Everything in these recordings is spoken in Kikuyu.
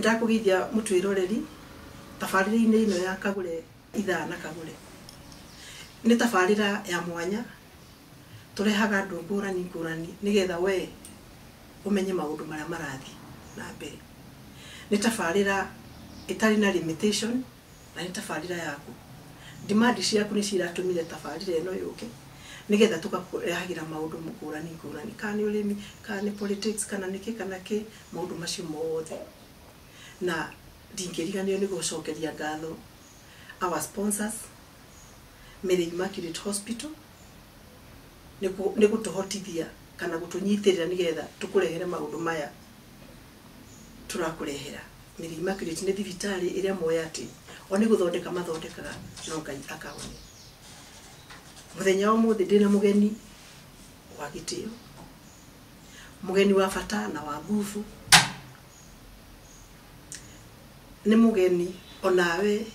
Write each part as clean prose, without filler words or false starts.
Nĩndakũgeithia mũtwĩroreri tabarĩra-inĩ ĩno ya Kagure ithaa na Kagure. Nĩ tabarĩra ya mwanya tũrehaga andũ ngũrani ngũrani nĩgetha we ũmenye maũndũ marĩa marathiĩ na mbere. Nĩ tabarĩra ĩtarĩ na limitation na nĩ tabarĩra yaku. Demand ciaku nĩ ciratũmire tabarĩra ĩno yũke nĩgetha tũgakũrehagĩra maũndũ ngũrani ngũrani, kana nĩ ũrĩmi, kana nĩ politics, kana nĩ kĩ kana kĩ, maũndũ macio mothe. Na ndingĩriganĩrwo nĩ gũcokeria ngatho our sponsors, Mary Immaculate Hospital, nĩ gũtũhotithia kana gũtũnyitĩrĩra nĩgetha tũkũrehere maũndũ maya tũrakũrehera. Mary Immaculate nĩ thibitarĩ ĩrĩa moĩ atĩ o nĩ gũthondeka mathondekaga no Ngai akahonia. Mũthenya wa ũmũthĩ ndĩna mũgeni wa gĩtĩo, mũgeni wa bata na wa nguvu. Nĩ mũgeni onawe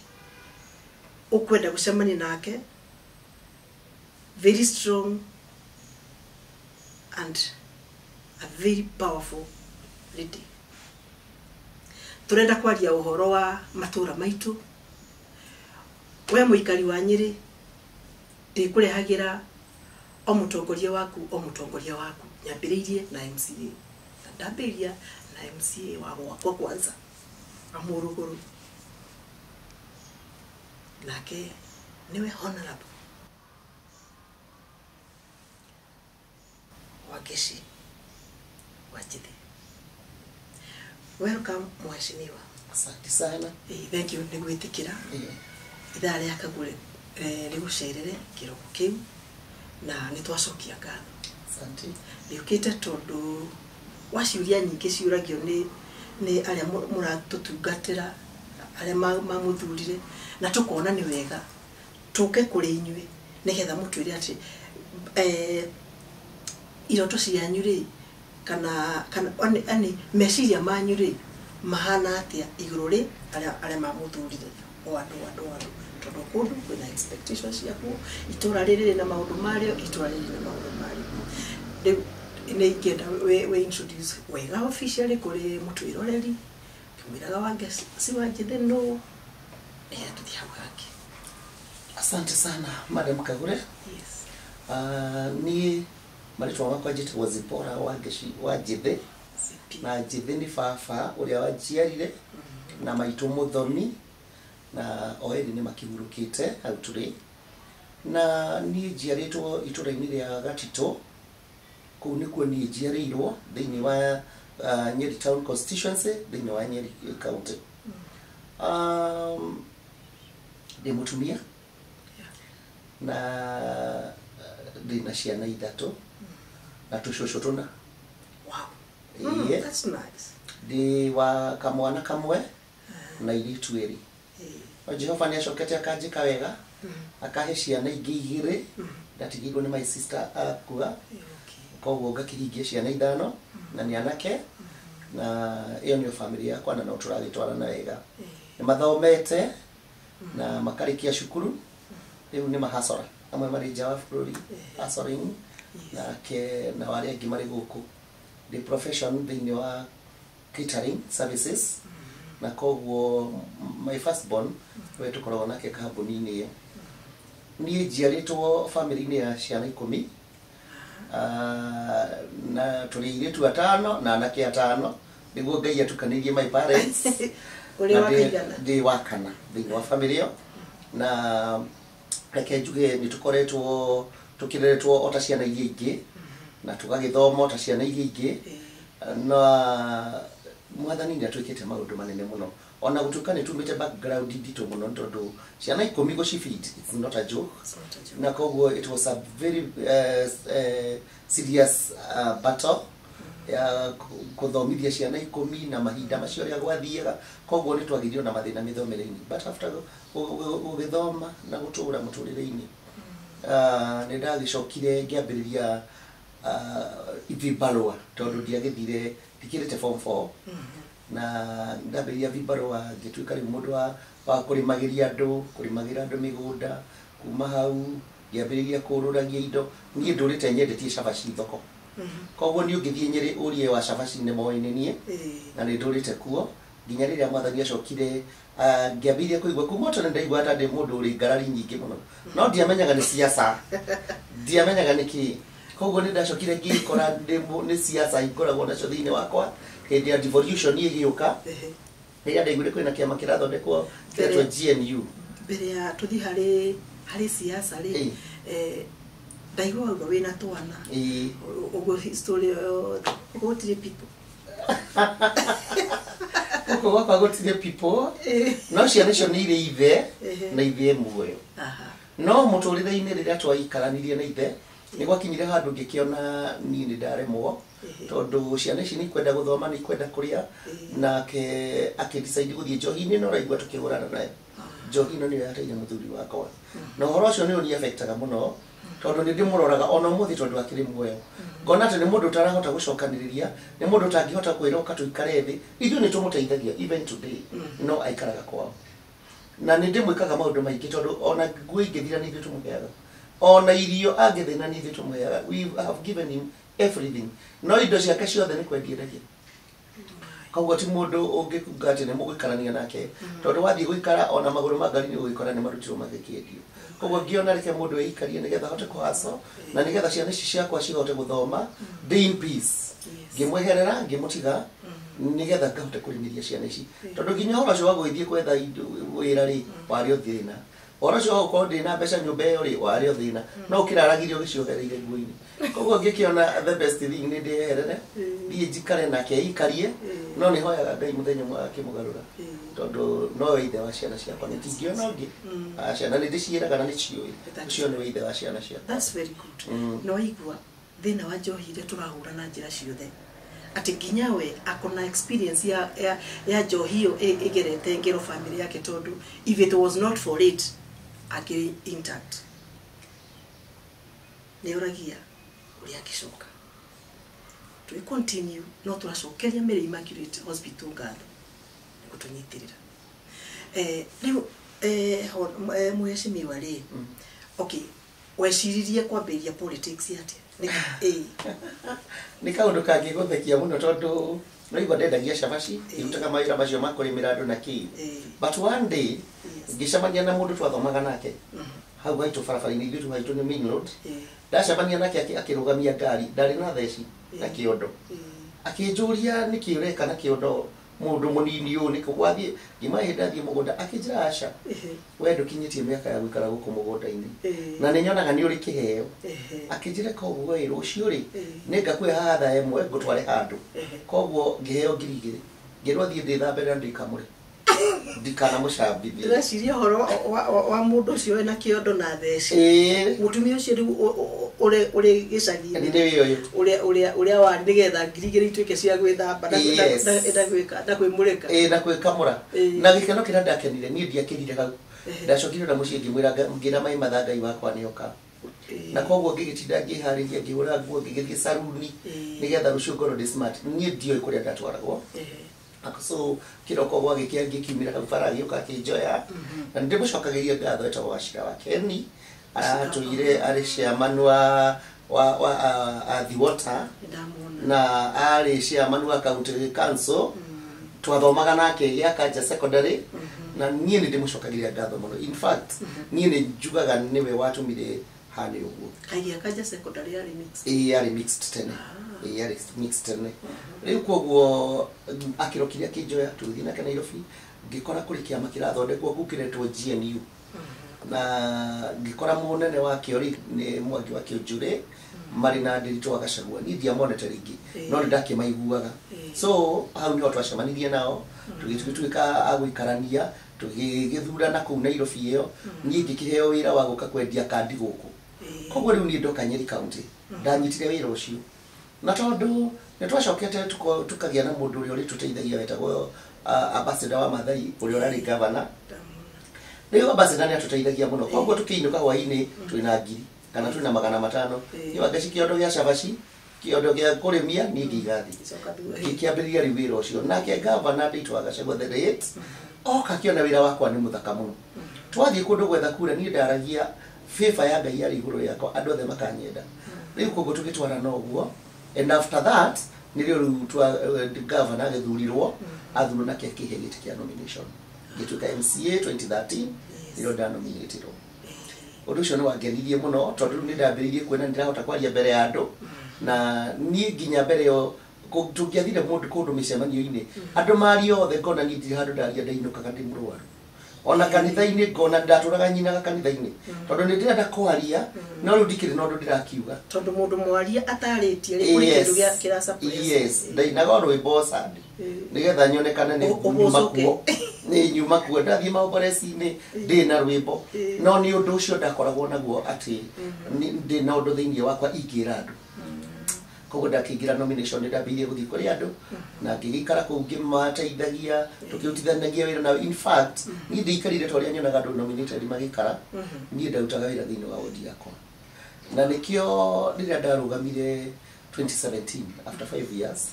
ũkwenda gũcemania nake, very strong and a very powerful lady. Tũrenda kwaria ũhoro wa matũra maitũ. We mũikari wa Nyĩrĩ, ndĩkũrehagĩra o mũtongoria waku, o mũtongoria waku. Nyambĩrĩirie na MCA. Na ndambĩrĩria na MCA wa gwakwa kwanza, wa Mũrũgũrũ. Nake nĩwe Honorable Wangeci Wanjĩthĩ. Welcome mheshimiwa. Asante sana. Thank you nĩ gwĩtĩkĩra ithaa rĩa Kagure rĩgũcerere kĩroko kĩu na nĩ twacokia ngatho. Asante. Rĩũkĩte tondũ wa ciũria nyingĩ ciũragio nĩ arĩa mũratũtungatĩra, arĩa mamũthurire, na tũkona nĩ wega tũke kũrĩ inyuĩ nĩgetha mũtwĩre atĩ iroto cianyu rĩ, kana ani meciria manyu rĩ mahana atĩa igũrũ rĩ arĩa mamũthurire o andũ andũ andũ, tondũ kũndũ kwĩna expectations ciakuo, itũra rĩrĩ rĩna maũndũ marĩo, itũra rĩrĩ rĩna maũndũ marĩo. Rĩu nĩ ingĩenda we introduce wega officially kũrĩ mũtwĩroreri, ngĩmwĩraga Wangeci Wanjĩthĩ nũ, nĩgetha tũthiĩ hau hangĩ. Asante sana Madam Kagure. Yes. Niĩ marĩtwa makwa njĩtagwo Zipporah Wangeci Wanjĩthĩ. Na Njĩthĩ nĩ baba ũrĩa wanjiarire na maitũ Mũthoni, na o erĩ nĩ makĩhurũkĩte hau tũrĩ. Na niĩ njiarĩtwo itũra-inĩ rĩa Gatitũ, kũu nĩkuo niĩ njiarĩirwo thĩinĩ wa Nyeri Town Constituency, thĩinĩ wa Nyeri County. Ndĩ mũtumia na ndĩna ciana ithatũ na tũcũcũ tũna. Wow. Ĩĩ. That's nice. Ndĩ wa kamwana kamwe na airĩtu erĩ. No Jehova nĩ acokete akanjĩka wega, akahe ciana ingĩ igĩrĩ, ndatigĩirwo nĩ my sister akua. Koguo ngakĩhingia ciana ithano na nĩ anake, na ĩyo nĩyo family yakwa na no tũragĩtwarana wega. Nĩ mathomete na makarĩkia cukuru, rĩu nĩ mahacora, amwe marĩ nja wa bũrũri hacoring, nake na arĩa angĩ marĩ gũkũ. Ndĩ profession thĩinĩ wa catering services, na koguo my first born we tũkoragwo nake kambuni-inĩ ĩyo. Niĩ njiarĩtwo family-inĩ ya ciana 10, na tũrĩ airĩtu atano na anake atano, nĩguo Ngai atukanĩirie my parents. Ũrĩ wa kaigana? Ndĩ wa kana thĩinĩ wa family ĩyo, na reke njuge nĩ tũkoretwo tũkĩreretwo o ta ciana iria ingĩ, na tũgagĩthoma o ta ciana iria ingĩ, na Mwathani nĩ atwĩkĩte maũndũ manene mũno. Ona gũtuĩka nĩ tumĩte background nditũ mũno, nĩ tondũ ciana 10 gũcifeed, it's not a joke. It's not a joke. Na koguo it was a very serious battle ya gũthomithia ciana 10 na mahinda macio ũrĩa gwathiaga. Koguo nĩ twagĩrĩirwo na mathĩna mĩthomere-inĩ, but after gũgĩthoma na gũtũra mũtũrĩre-inĩ, nĩ ndagĩcokire ngĩambĩrĩria vibarũa, tondũ ndiagĩthire ndikĩrĩte form 4, na ndambĩrĩria vibarũa ngĩtuĩka rĩu mũndũ wa kũrĩmagĩria andũ, kũrĩmagĩra andũ mĩgũnda. Kuma hau ngĩambĩrĩria kũrũragia indo. Niĩ ndũrĩte nyendetie cabaci thoko, koguo niĩ ũngĩthiĩ Nyĩrĩ ũrie wa cabaci nĩ moĩ nĩ niĩ, na nĩ ndũrĩte kuo. Nginya rĩrĩa mwathani acokire ngĩambĩrĩria kũigua kuma tene ndaigua ta ndĩ mũndũ ũrĩ ngarari nyingĩ mũno, no ndiamenyaga nĩ siasa, ndiamenyaga nĩ kĩĩ. Koguo nĩ ndacokire ngĩkora nĩ siasa ingoragwo nacio thĩinĩ wakwa. Hĩndĩ ya devolution ĩgĩũka, rĩrĩa ndaiguire kwĩna kĩama kĩrathondekwo kĩretwo GNU. Mbere ya tũthiĩ harĩ siasa rĩ, ndaigua wauga wĩna twana, ũguo story yothe gũtirĩ people. Gũkũ gwakwa gũtirĩ people, no ciana icio nĩ irĩ ithe na ithe muoyo. No mũtũrĩre-inĩ rĩrĩa twaikaranirie na ithe, nĩ gwakinyire handũ ngĩkĩona niĩ nĩ ndaremwo, tondũ ciana ici nĩ ikwenda gũthoma, nĩ ikwenda kũrĩa, nake akĩdecide gũthiĩ njohi-inĩ, no ũraigua tũkĩhũrana nayo. Njohi ĩno nĩyo yateire mũthuri wakwa, na ũhoro ũcio nĩ ũni-affectaga mũno, tondũ nĩ ndĩmũroraga ona ũmũthĩ, tondũ akĩrĩ muoyo, ngona atĩ nĩ mũndũ ũtarahota gũcokanĩrĩria, nĩ mũndũ ũtangĩhota kwĩra ũka tũikare thĩ. Ithuĩ nĩ tũmũteithagia even today, no aikaraga kwao, na nĩ ndĩmwĩkaga maũndũ maingĩ, tondũ ona nguo ingĩthira nĩ ithuĩ tũmũheaga, ona irio angĩthĩna nĩ ithuĩ tũmũheaga. We have given him everything, no indo ciake ciothe nĩ kwendia endagia. Koguo ti mũndũ ũngĩkuga atĩ nĩ mũgũikarania nake, tondũ wathiĩ gũikara ona magũrũ ma ngari nĩ ũgũgĩkora nĩ marutirwo magĩkĩendio. Koguo ngĩona reke mũndũ eikarie nĩgetha ahote kũhaco, na nĩgetha ciana ici ciakwa cihote gũthoma ndĩ in peace. Ngĩmweherera, ngĩmũtiga nĩgetha ngahote kũrĩmĩria ciana ici, tondũ nginya ũhoro ũcio wa gũgĩthiĩ gwetha wĩra rĩ, warĩ o thĩna. Ũhoro ũcio wa gũkorwo ndĩ na mbeca nyũmba ĩyo rĩ, warĩ o thĩna, no ũkĩraragire ũgĩciohereire nguo-inĩ. Koguo ngĩkĩona the best thing nĩ ndĩeherere, thiĩ njikare nake eikarie, no nĩ hoyaga Ngai mũthenya ũmwe akĩmũgarũra, tondũ nowe ithe wa ciana ciakwa, nĩ tingĩona ũngĩ. Ciana nĩ ndĩciĩraga na nĩ ciũĩ ũcio nĩwe ithe wa ciana ciakwa. That's very good. No igua thĩna wa njohi iria tũrahũra na njĩra ciothe, atĩ nginya we akona experience ya njohi ĩyo ĩgerete ngero family yake, tondũ if it was not for it akĩrĩ intact. Nĩ ũragia ũrĩa akĩcoka tũgĩ continue, no tũracokeria Mary Immaculate Hospital ngatho nĩ gũtũnyitĩrĩra. Rĩu mheshimiwa rĩ, okay, weciririe kwambĩrĩria politics atĩa? Nĩ kaũndũ kangĩgũthekia mũno, tondũ noigua ndendagia cabaci, ngĩrutaga mawĩra macio ma kũrĩmĩra andũ na kĩ. But one day ngĩcemania na mũndũ twathomaga nake hau haitũ barabara-inĩ, ithuĩ tu haitũ nĩ main road. Ndacemania nake akĩrũgamia ngari, ndarĩ na theci na kĩondo. Akĩnjũria, nĩkĩ ũreka na kĩondo, mũndũ mũnini ũũ, nĩkũ gwathiĩ? Ngĩmwĩra ndathiĩ mũgũnda. Akĩnjĩra, aca, we ndũkinyĩtie mĩaka ya gũikara gũkũ mũgũnda-inĩ, na nĩ nyonaga nĩ ũrĩ kĩheo. Akĩnjĩra, koguo ĩ rũciũ rĩ, nĩ ngakuhe haha thaa 1 ngũtware handũ. Koguo ngĩheo 2,000, ngĩrwo thiĩ ndĩthambe na ndikamũre, ndikanamũcambithie. Ndĩreciria ũhoro wa mũndũ ũcio wĩna kĩondo na theci, mũtumia ũcio rĩu ũrĩ gĩcagi-inĩ, nĩ ũyũ ũrĩa warĩ nĩgetha 2,000 ituĩke cia gwĩthamba na gwĩka na kwĩmũrĩka. Ĩĩ, na kwĩkamũra. Na gĩkeno kĩrĩa ndakenire, niĩ ndiakĩrire hau. Ndacokire na mũciĩ, ngĩmwĩra ngĩra mai matha Ngai wakwa nĩoka, na koguo ngĩgĩtinda ngĩharĩria, ngĩhũra nguo, ngĩgĩthiĩ saruni nĩgetha rũciũ ngorwo ndĩ smart. Niĩ ndiũĩ kũrĩa ndatwaragwo. So kĩroko gwagĩkĩa, ngĩkiumĩra hau bara, agĩũka akĩnjoya, na nĩndĩmũcokagĩria ngatho. Etagwo Wacira wa Keni, aratũire arĩ chairman wa Athi Water. Nĩndamwona. Na arĩ chairman wa county council. Twathomaga nake gĩa Kanja Secondary, na niĩ nĩ ndĩmũcokagĩria ngatho mũno. In fact, niĩ nĩ njugaga nĩwe watũmire hane ũguo. Kaigĩa Kanja Secondary yarĩ mixed? Ĩĩ, yarĩ mixed tene. Ĩĩ, yarĩ mixed tene. Rĩu koguo akĩrokire akĩnjoya, tũgĩthiĩ nake Nairobi, ngĩkora kũrĩ kĩama kĩrathondekwo kũu kĩretwo GNU, na ngĩkora mũnene wakĩo rĩ nĩ Mwangi wa Kĩũnjũrĩ, marĩ na Ndĩritũ wa Gachagua. Niĩ ndiamonete rĩngĩ, no nĩ ndakĩmaiguaga. So hau nĩho twacemanirie nao, tũgĩtuĩka a gũikarania, tũgĩgĩthurana kũu Nairobi ĩyo. Niĩ ngĩkĩheo wĩra wa gũka kwendia kandi gũkũ. Koguo rĩu niĩ ndoka Nyeri County, ndanyitire wĩra ũcio, na tondũ nĩ twacokete tũkagĩa na mũndũ ũrĩa ũrĩtũteithagia wetagwo ambassador wa Mathai, ũrĩa ũrarĩ governor. Ndamwona. Rĩu ambassador nĩ atũteithagia mũno, koguo tũkĩinũka hwainĩ twĩna 1,000 kana twĩna 500. Niĩ wangaci kĩondo gĩa cabaci, kĩondo gĩa kũrĩmia, niĩ ngĩiga thĩ. Gĩcoka thutha. Ngĩkĩambĩrĩria rĩu wĩra ũcio nake gavana Nditũ wa Gachagua the late oka akĩona wĩra wakwa nĩ mũthaka mũno. Twathiĩ kũndũ gwetha kura, niĩ ndaragia favor ya Ngai yarĩ igũrũ rĩakwa, andũ othe makanyenda. Rĩu koguo tũgĩtwarana ũguo, and after that Nĩrĩo rĩu twa governor agĩthurirwo, athurwo nake akĩhe gĩtĩ kĩa nomination. Ngĩtuĩka MCA 2013, nĩrĩo ndanominatirwo. Ũndũ ũcio nĩ wangenirie mũno tondũ rĩu nĩ ndambĩrĩirie kuona nĩ ndĩrahota kwaria mbere ya andũ, na niĩ nginya mbere ĩyo tũngĩathire mũndũ kũndũ mĩcemanio-inĩ, andũ maria othe ngona niĩ ndirĩ handũ ndaria, ndainũkaga ndĩ mũrwaru. Ona kanitha-inĩ ngona ndatũraga nyinaga kanitha-inĩ tondũ nĩ ndĩrenda kwaria, no rĩu ndikĩrĩ na ũndũ ndĩrakiuga. Tondũ mũndũ mwaria atarĩtie rĩ, kũrĩ kĩndũ kĩra suppress. Yes, ndainaga rwĩmbo Sunday nĩgetha nyonekane nĩ nyuma Ũhũcũke. kuo, nĩ nyuma kuo, ndathiĩ maũkoreci-inĩ ndĩ na rwĩmbo. No nĩ ũndũ ũcio ndakoragwo naguo atĩ ndĩ na ũndũ thĩinĩ wakwa ingĩra andũ. Koguo ndakĩingĩra nomination, nĩ ndambĩrĩirie gũthiĩ kũrĩ andũ na ngĩgĩikara kũu ngĩmateithagia, tũkĩrutithanagia wĩra nao. In fact, niĩ ndiikarire ta ũrĩa nyonaga andũ nominated magĩikara, niĩ ndarutaga wĩra thĩinĩ wa wodi yakwa. Na nĩkĩo rĩrĩa ndarũgamire 2017 after 5 years,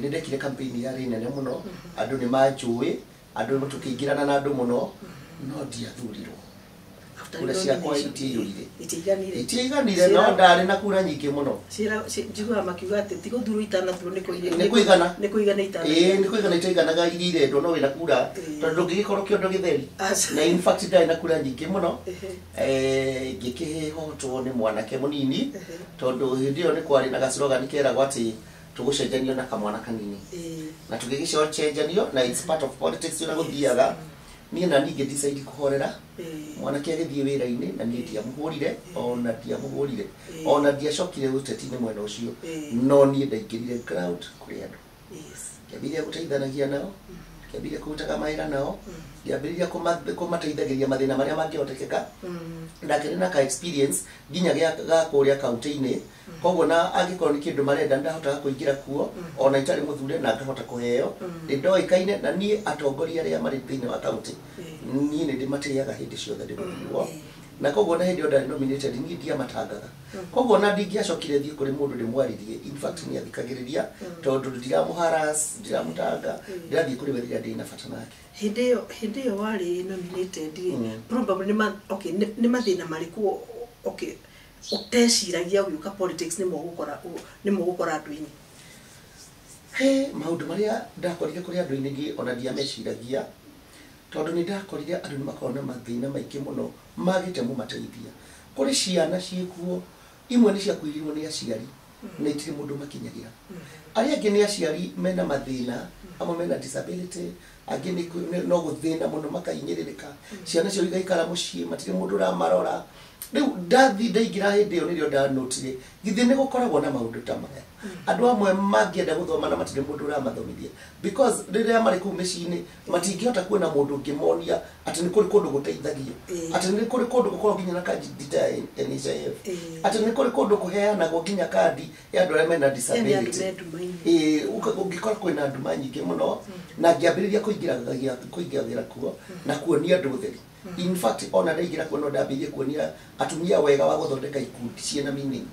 nĩ ndekire campaign yarĩ nene mũno, andũ nĩ manjũĩ, andũ tũkĩingĩrana na andũ mũno, no ndiathurirwo. After Kura ciakwa nomination. itiaiyũrire. Itiaiganire. Itiaiganire, no ndarĩ na kura nyingĩ mũno. Njiguaga makiuga atĩ ti gũthurwo itanathurwo, nĩ Nĩ kũigana. Nĩ kũigana itana. Ĩĩ, nĩ kũigana itaiganaga iria irendwo, no wĩna kura, tondũ ndũngĩgĩkorwo kĩondo gĩtheri. Aca. Na in fact ndarĩ na kura nyingĩ mũno. Ngĩkĩhotwo nĩ mwanake mũnini, tondũ hĩndĩ ĩyo nĩ kwarĩ na gacirogani keragwo atĩ tũgũcenjanio na kamwana kanini, na tũgĩgĩcenjanio, na it's part of politics ũrĩa gũthiaga. Niĩ na niĩ ngĩ-decide kũhorera. Mwanake agĩthiĩ wĩra-inĩ, na niĩ ndiamũhũrire, ona ndiamũhũrire, ona ndiacokire ũteti-inĩ mwena ũcio. No niĩ ndaingĩrire ground kũrĩ andũ, ngĩambĩrĩria gũteithanagia nao, ngĩambĩrĩria kũrutaga mawĩra nao, ngĩambĩrĩria kũmateithagĩria mathĩna marĩa mangĩhotekeka. Ndakĩrĩ na ka experience nginya ga kũrĩa kaunti-inĩ, koguo na angĩkorwo nĩ kĩndũ marenda, ndahotaga kũingĩra kuo ona itarĩ mũthure na ngahota kũheo. Nĩ ndoĩkaine na niĩ atongoria arĩa marĩ thĩinĩ wa kaunti, niĩ nĩ ndĩmatĩaga hĩndĩ ciothe ndĩmũthurwo, na koguo na hĩndĩ ĩyo ndarĩ nominated, niĩ ndiamatangaga. Koguo na ndingĩacokire thiĩ kũrĩ mũndũ ndĩmwarĩrie, in fact nĩ athikagĩrĩria, tondũ ndiramũharass, ndiramũtanga, ndĩrathiĩ kũrĩ we rĩrĩa ndĩ na bata nake. Hĩndĩ ĩyo warĩ nominated rĩ, probably nĩ okay, nĩ mathĩna marĩkũ, okay, ũteciragia ũgĩũka politics nĩ mũgũkora andũ-inĩ? He maũndũ marĩa ndakorire kũrĩ andũ-inĩ niĩ ona ndiameciragia, tondũ nĩ ndakorire andũ nĩ makoragwo na mathĩna maingĩ mũno magĩte mũmateithia. Kũrĩ ciana ciĩkuo, imwe nĩ ciakuĩrĩirwo nĩ aciari na itirĩ mũndũ makinyagĩra. Arĩa angĩ nĩ aciari mena mathĩna, amwe mena disability, angĩ no gũthĩna mũno makahinyĩrĩrĩka, ciana cio igaikara mũciĩ, matirĩ mũndũ ũramarora. Rĩu ndathi ndaingĩra hĩndĩ ĩyo nĩrĩo ndanotire githĩ nĩ gũkoragwo na maũndũ ta maya, andũ amwe mangĩenda gũthoma na matirĩ mũndũ ũramathomithia, because rĩrĩa marĩ kũu mĩciĩ-inĩ matingĩhota kuona mũndũ ũngĩmonia atĩ nĩ kũrĩ kũndũ gũteithagio, atĩ nĩ kũrĩ kũndũ gũkoragwo nginya na kandi ta ya NHIF, atĩ nĩ kũrĩ kũndũ kũheanagwo nginya kandi ya andũ arĩa mena Yani andũ disability. me nduma-inĩ. Ĩĩ, ũngĩkora kwĩna nduma nyingĩ mũno, na ngĩambĩrĩria kũingĩragĩra kuo na kuonia andũ ũtheri. In fact, ona ndaingĩra kuo no ndambĩrĩrie kuonia atumia wega wa gũthondeka ikundi ciĩna meaning,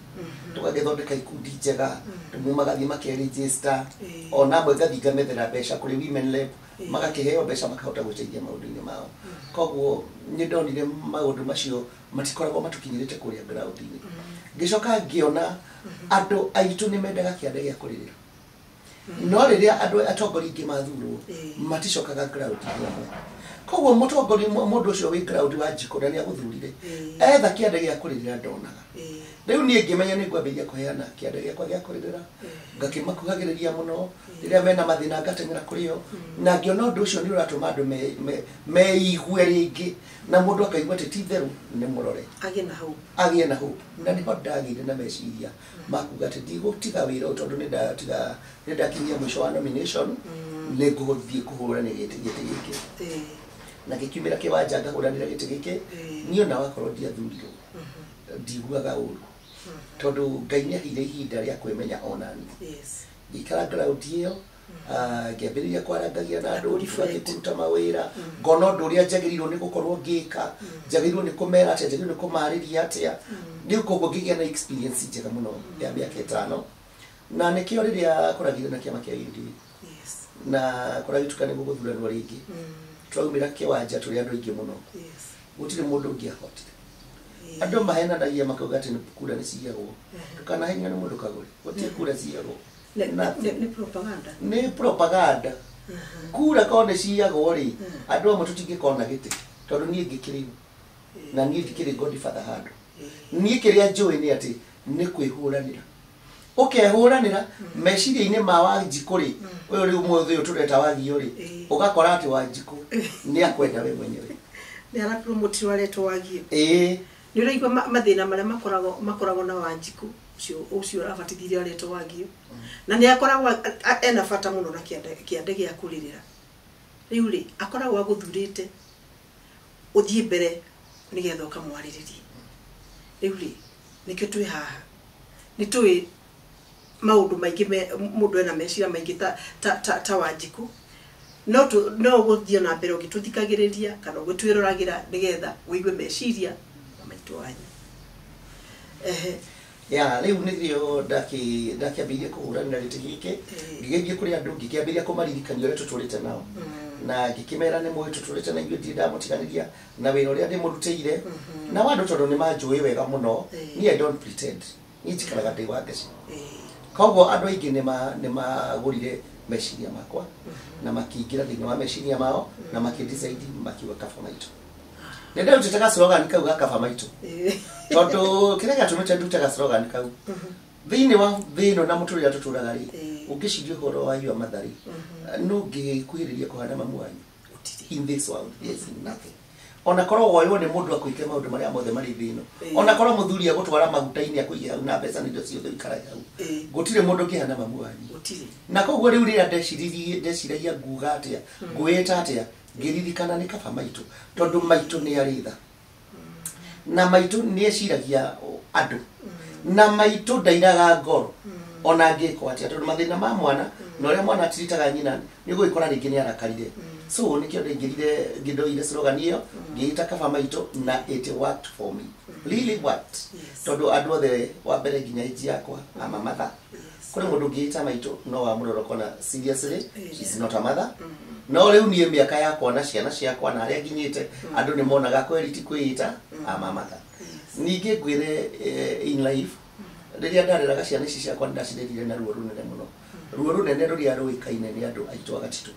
tũgagĩthondeka ikundi njega, magathiĩ makeregister, ona amwe ngathiĩ ngamethera mbeca kũrĩ Women Lab, magakĩheo mbeca makahota gwĩteithia maũndũ-inĩ mao. Koguo nĩ ndonire maũndũ macio matikoragwo matũkinyĩrĩte kũrĩa ground-inĩ. Ngĩcoka ngĩona andũ aitũ nĩ mendaga kĩanda gĩa kũrĩrĩra, no rĩrĩa andũ atongoria aingĩ mathurwo, maticokaga ground amwe. Koguo mũtongoria, mũndũ ũcio wĩ ground wa njiko na nĩ agũthurire, etha kĩanda gĩa kũrĩrĩra ndonaga. Rĩu niĩ ngĩmenya nĩ ngwambĩrĩria kũheana kĩanda gĩakwa gĩa kũrĩrĩra, ngakĩmakuhagĩrĩria mũno, rĩrĩa mena mathĩna ngateng'era kũrĩ o, na ngĩona ũndũ ũcio nĩ ũratũma andũ meigue rĩngĩ, na mũndũ akaigua atĩ ti itherũ nĩ mũrore, agĩe na hau, agĩe na hope. Na nĩho ndagĩire na meciria ma kuga atĩ ndigũtiga wĩra ũyũ, tondũ nĩ ndatiga, nĩ ndakinyia mũico wa nomination, nĩ ngũthiĩ kũhũra nĩ gĩtĩ gĩkĩ, na gĩkiumĩra kĩwanja ngahũranĩra gĩtĩ gĩkĩ. Niĩ ona wakorwo ndiathurirwo, ndiguaga ũru, tondũ Ngai nĩ aheire ihinda rĩa kwĩmenya onani. Ngĩikara ground ĩyo, ngĩambĩrĩria kwarangagia na andũ, Kũ-reflect. kũruta mawĩra, ngona ũndũ ũrĩa njagĩrĩirwo nĩ gũkorwo ngĩka, njagĩrĩirwo nĩ kũmera atĩa, njagĩrĩirwo nĩ kũmarĩria atĩa. Rĩu koguo ngĩgĩa na experience njega mũno ya mĩaka 5, na nĩkĩo rĩrĩa kũragire na kĩama kĩa UDA na kũragĩtuka nĩ gũgũthuranwo rĩngĩ, twaumĩra kĩwanja tũrĩ andũ aingĩ mũno, gũtirĩ mũndũ ũngĩahotire. Andũ mahenanagia makauga atĩ nĩ kura nĩ ciyagwo. Ndũkanahenio nĩ mũndũ, kagũre, gũtirĩ kura ciyagwo. Nothing. Nĩ propaganda. Nĩ propaganda. Kura korwo nĩ ciyagwo rĩ, andũ amwe tũtingĩkona gĩtĩ tondũ niĩ ngĩkĩrĩ na niĩ ndikĩrĩ godfather handũ. Niĩ kĩrĩa njũĩ nĩ atĩ nĩ kwĩhũranĩra, ũkehũranĩra meciria-inĩ ma Wanjikũ rĩ, ũyũ rĩu mũthĩ ũyũ tũreta wagio rĩ, ũgakora atĩ Wanjikũ nĩ akwenda we mwenyewe. Nĩ arapromotirwo aretwo wagio. Ĩĩ. Nĩ ũraigua mathĩna marĩa makoragwo na Wanjikũ ũcio ũrabatithirio aretwo wagio, na nĩ akoragwo ena bata mũno na kĩande gĩa kũrĩrĩra. Rĩu rĩ, akoragwo agũthurĩte ũthiĩ mbere nĩgetha ũkamwarĩrĩrie. Rĩu rĩ, nĩkĩo twĩ haha, nĩ tũĩ maũndũ maingĩ mũndũ ena meciria maingĩ ta Wanjikũ, no ũgũthiĩ na mbere ũgĩtũthikagĩrĩria kana ũgĩtwĩroragĩra nĩgetha ũigue meciria ma maitũ wanyu. Ehe. Ya rĩu nĩrĩo ndakĩambĩrĩirie kũhũranĩra gĩtĩ gĩkĩ, ngĩgĩthiĩ kũrĩ andũ ngĩkĩambĩrĩria kũmaririkania ũrĩa tũtũrĩte nao, na ngĩkĩmera nĩ mũĩ tũtũrĩte na ithuĩ ndirĩ ndamũtiganĩria na wĩra ũrĩa ndĩmũrutĩire. Na andũ tondũ nĩ manjũĩ wega mũno, niĩ I don't pretend, niĩ njikaraga ndĩ wa ngeci. Koguo andũ aingĩ nĩ magũrire meciria makwa na makĩingĩra thĩinĩ wa meciria mao na makĩdecide makiuga kaba maitũ. Nĩ ndarutĩte ga slogan kau ga kaba maitũ, tondũ kĩrĩa gĩatũmĩte ndute ga slogan kau thĩinĩ wa thĩ ĩno na mũtũrĩre ũrĩa tũtũraga rĩ, ũngĩciria ũhoro wa your mother rĩ, no ũngĩkuhĩrĩria kũhana mamu wanyu? In this world there is nothing. Ona korwo woywo nĩ mũndũ akwĩke maũndũ marĩa mothe marĩ thĩ ĩno, ona korwo mũthuri agũtwara maguta-inĩ akũige hau na mbeca na indo ciothe ũikare hau, gũtirĩ mũndũ ũngĩhana mamu wanyu. Na koguo rĩu rĩrĩa ndeciragia nguga atĩa, ngwĩta atĩa, ngĩririkana nĩ kaba maitũ, tondũ maitũ nĩ arĩ tha, na maitũ nĩ eciragia andũ, na maitũ ndairaga ngoro ona angĩkwo atĩa, tondũ mathĩna ma mwana na ũrĩa mwana atiritaga nyina nĩ ũgũgĩkora rĩngĩ nĩ arakarire. So nĩkĩo ndaingĩrire ngĩndoire slogan ĩyo ngĩĩta kaba maitũ, na it worked for me, really worked. Tondũ andũ othe wa mbere nginya age yakwa ama mother, kũrĩ mũndũ ũngĩĩta maitũ no wamũrora ũkona seriously she's not a mother. No rĩu niĩ mĩaka yakwa na ciana ciakwa na harĩa nginyĩte, andũ nĩ monaga kweri ti kwĩĩta ama mother. Ningĩ ngwĩre, in life rĩrĩa ndareraga ciana ici ciakwa nĩ ndacirerire na ruo rũnene mũno, ruo rũnene rũrĩa rũĩkaine nĩ andũ aitũ a Gatitũ.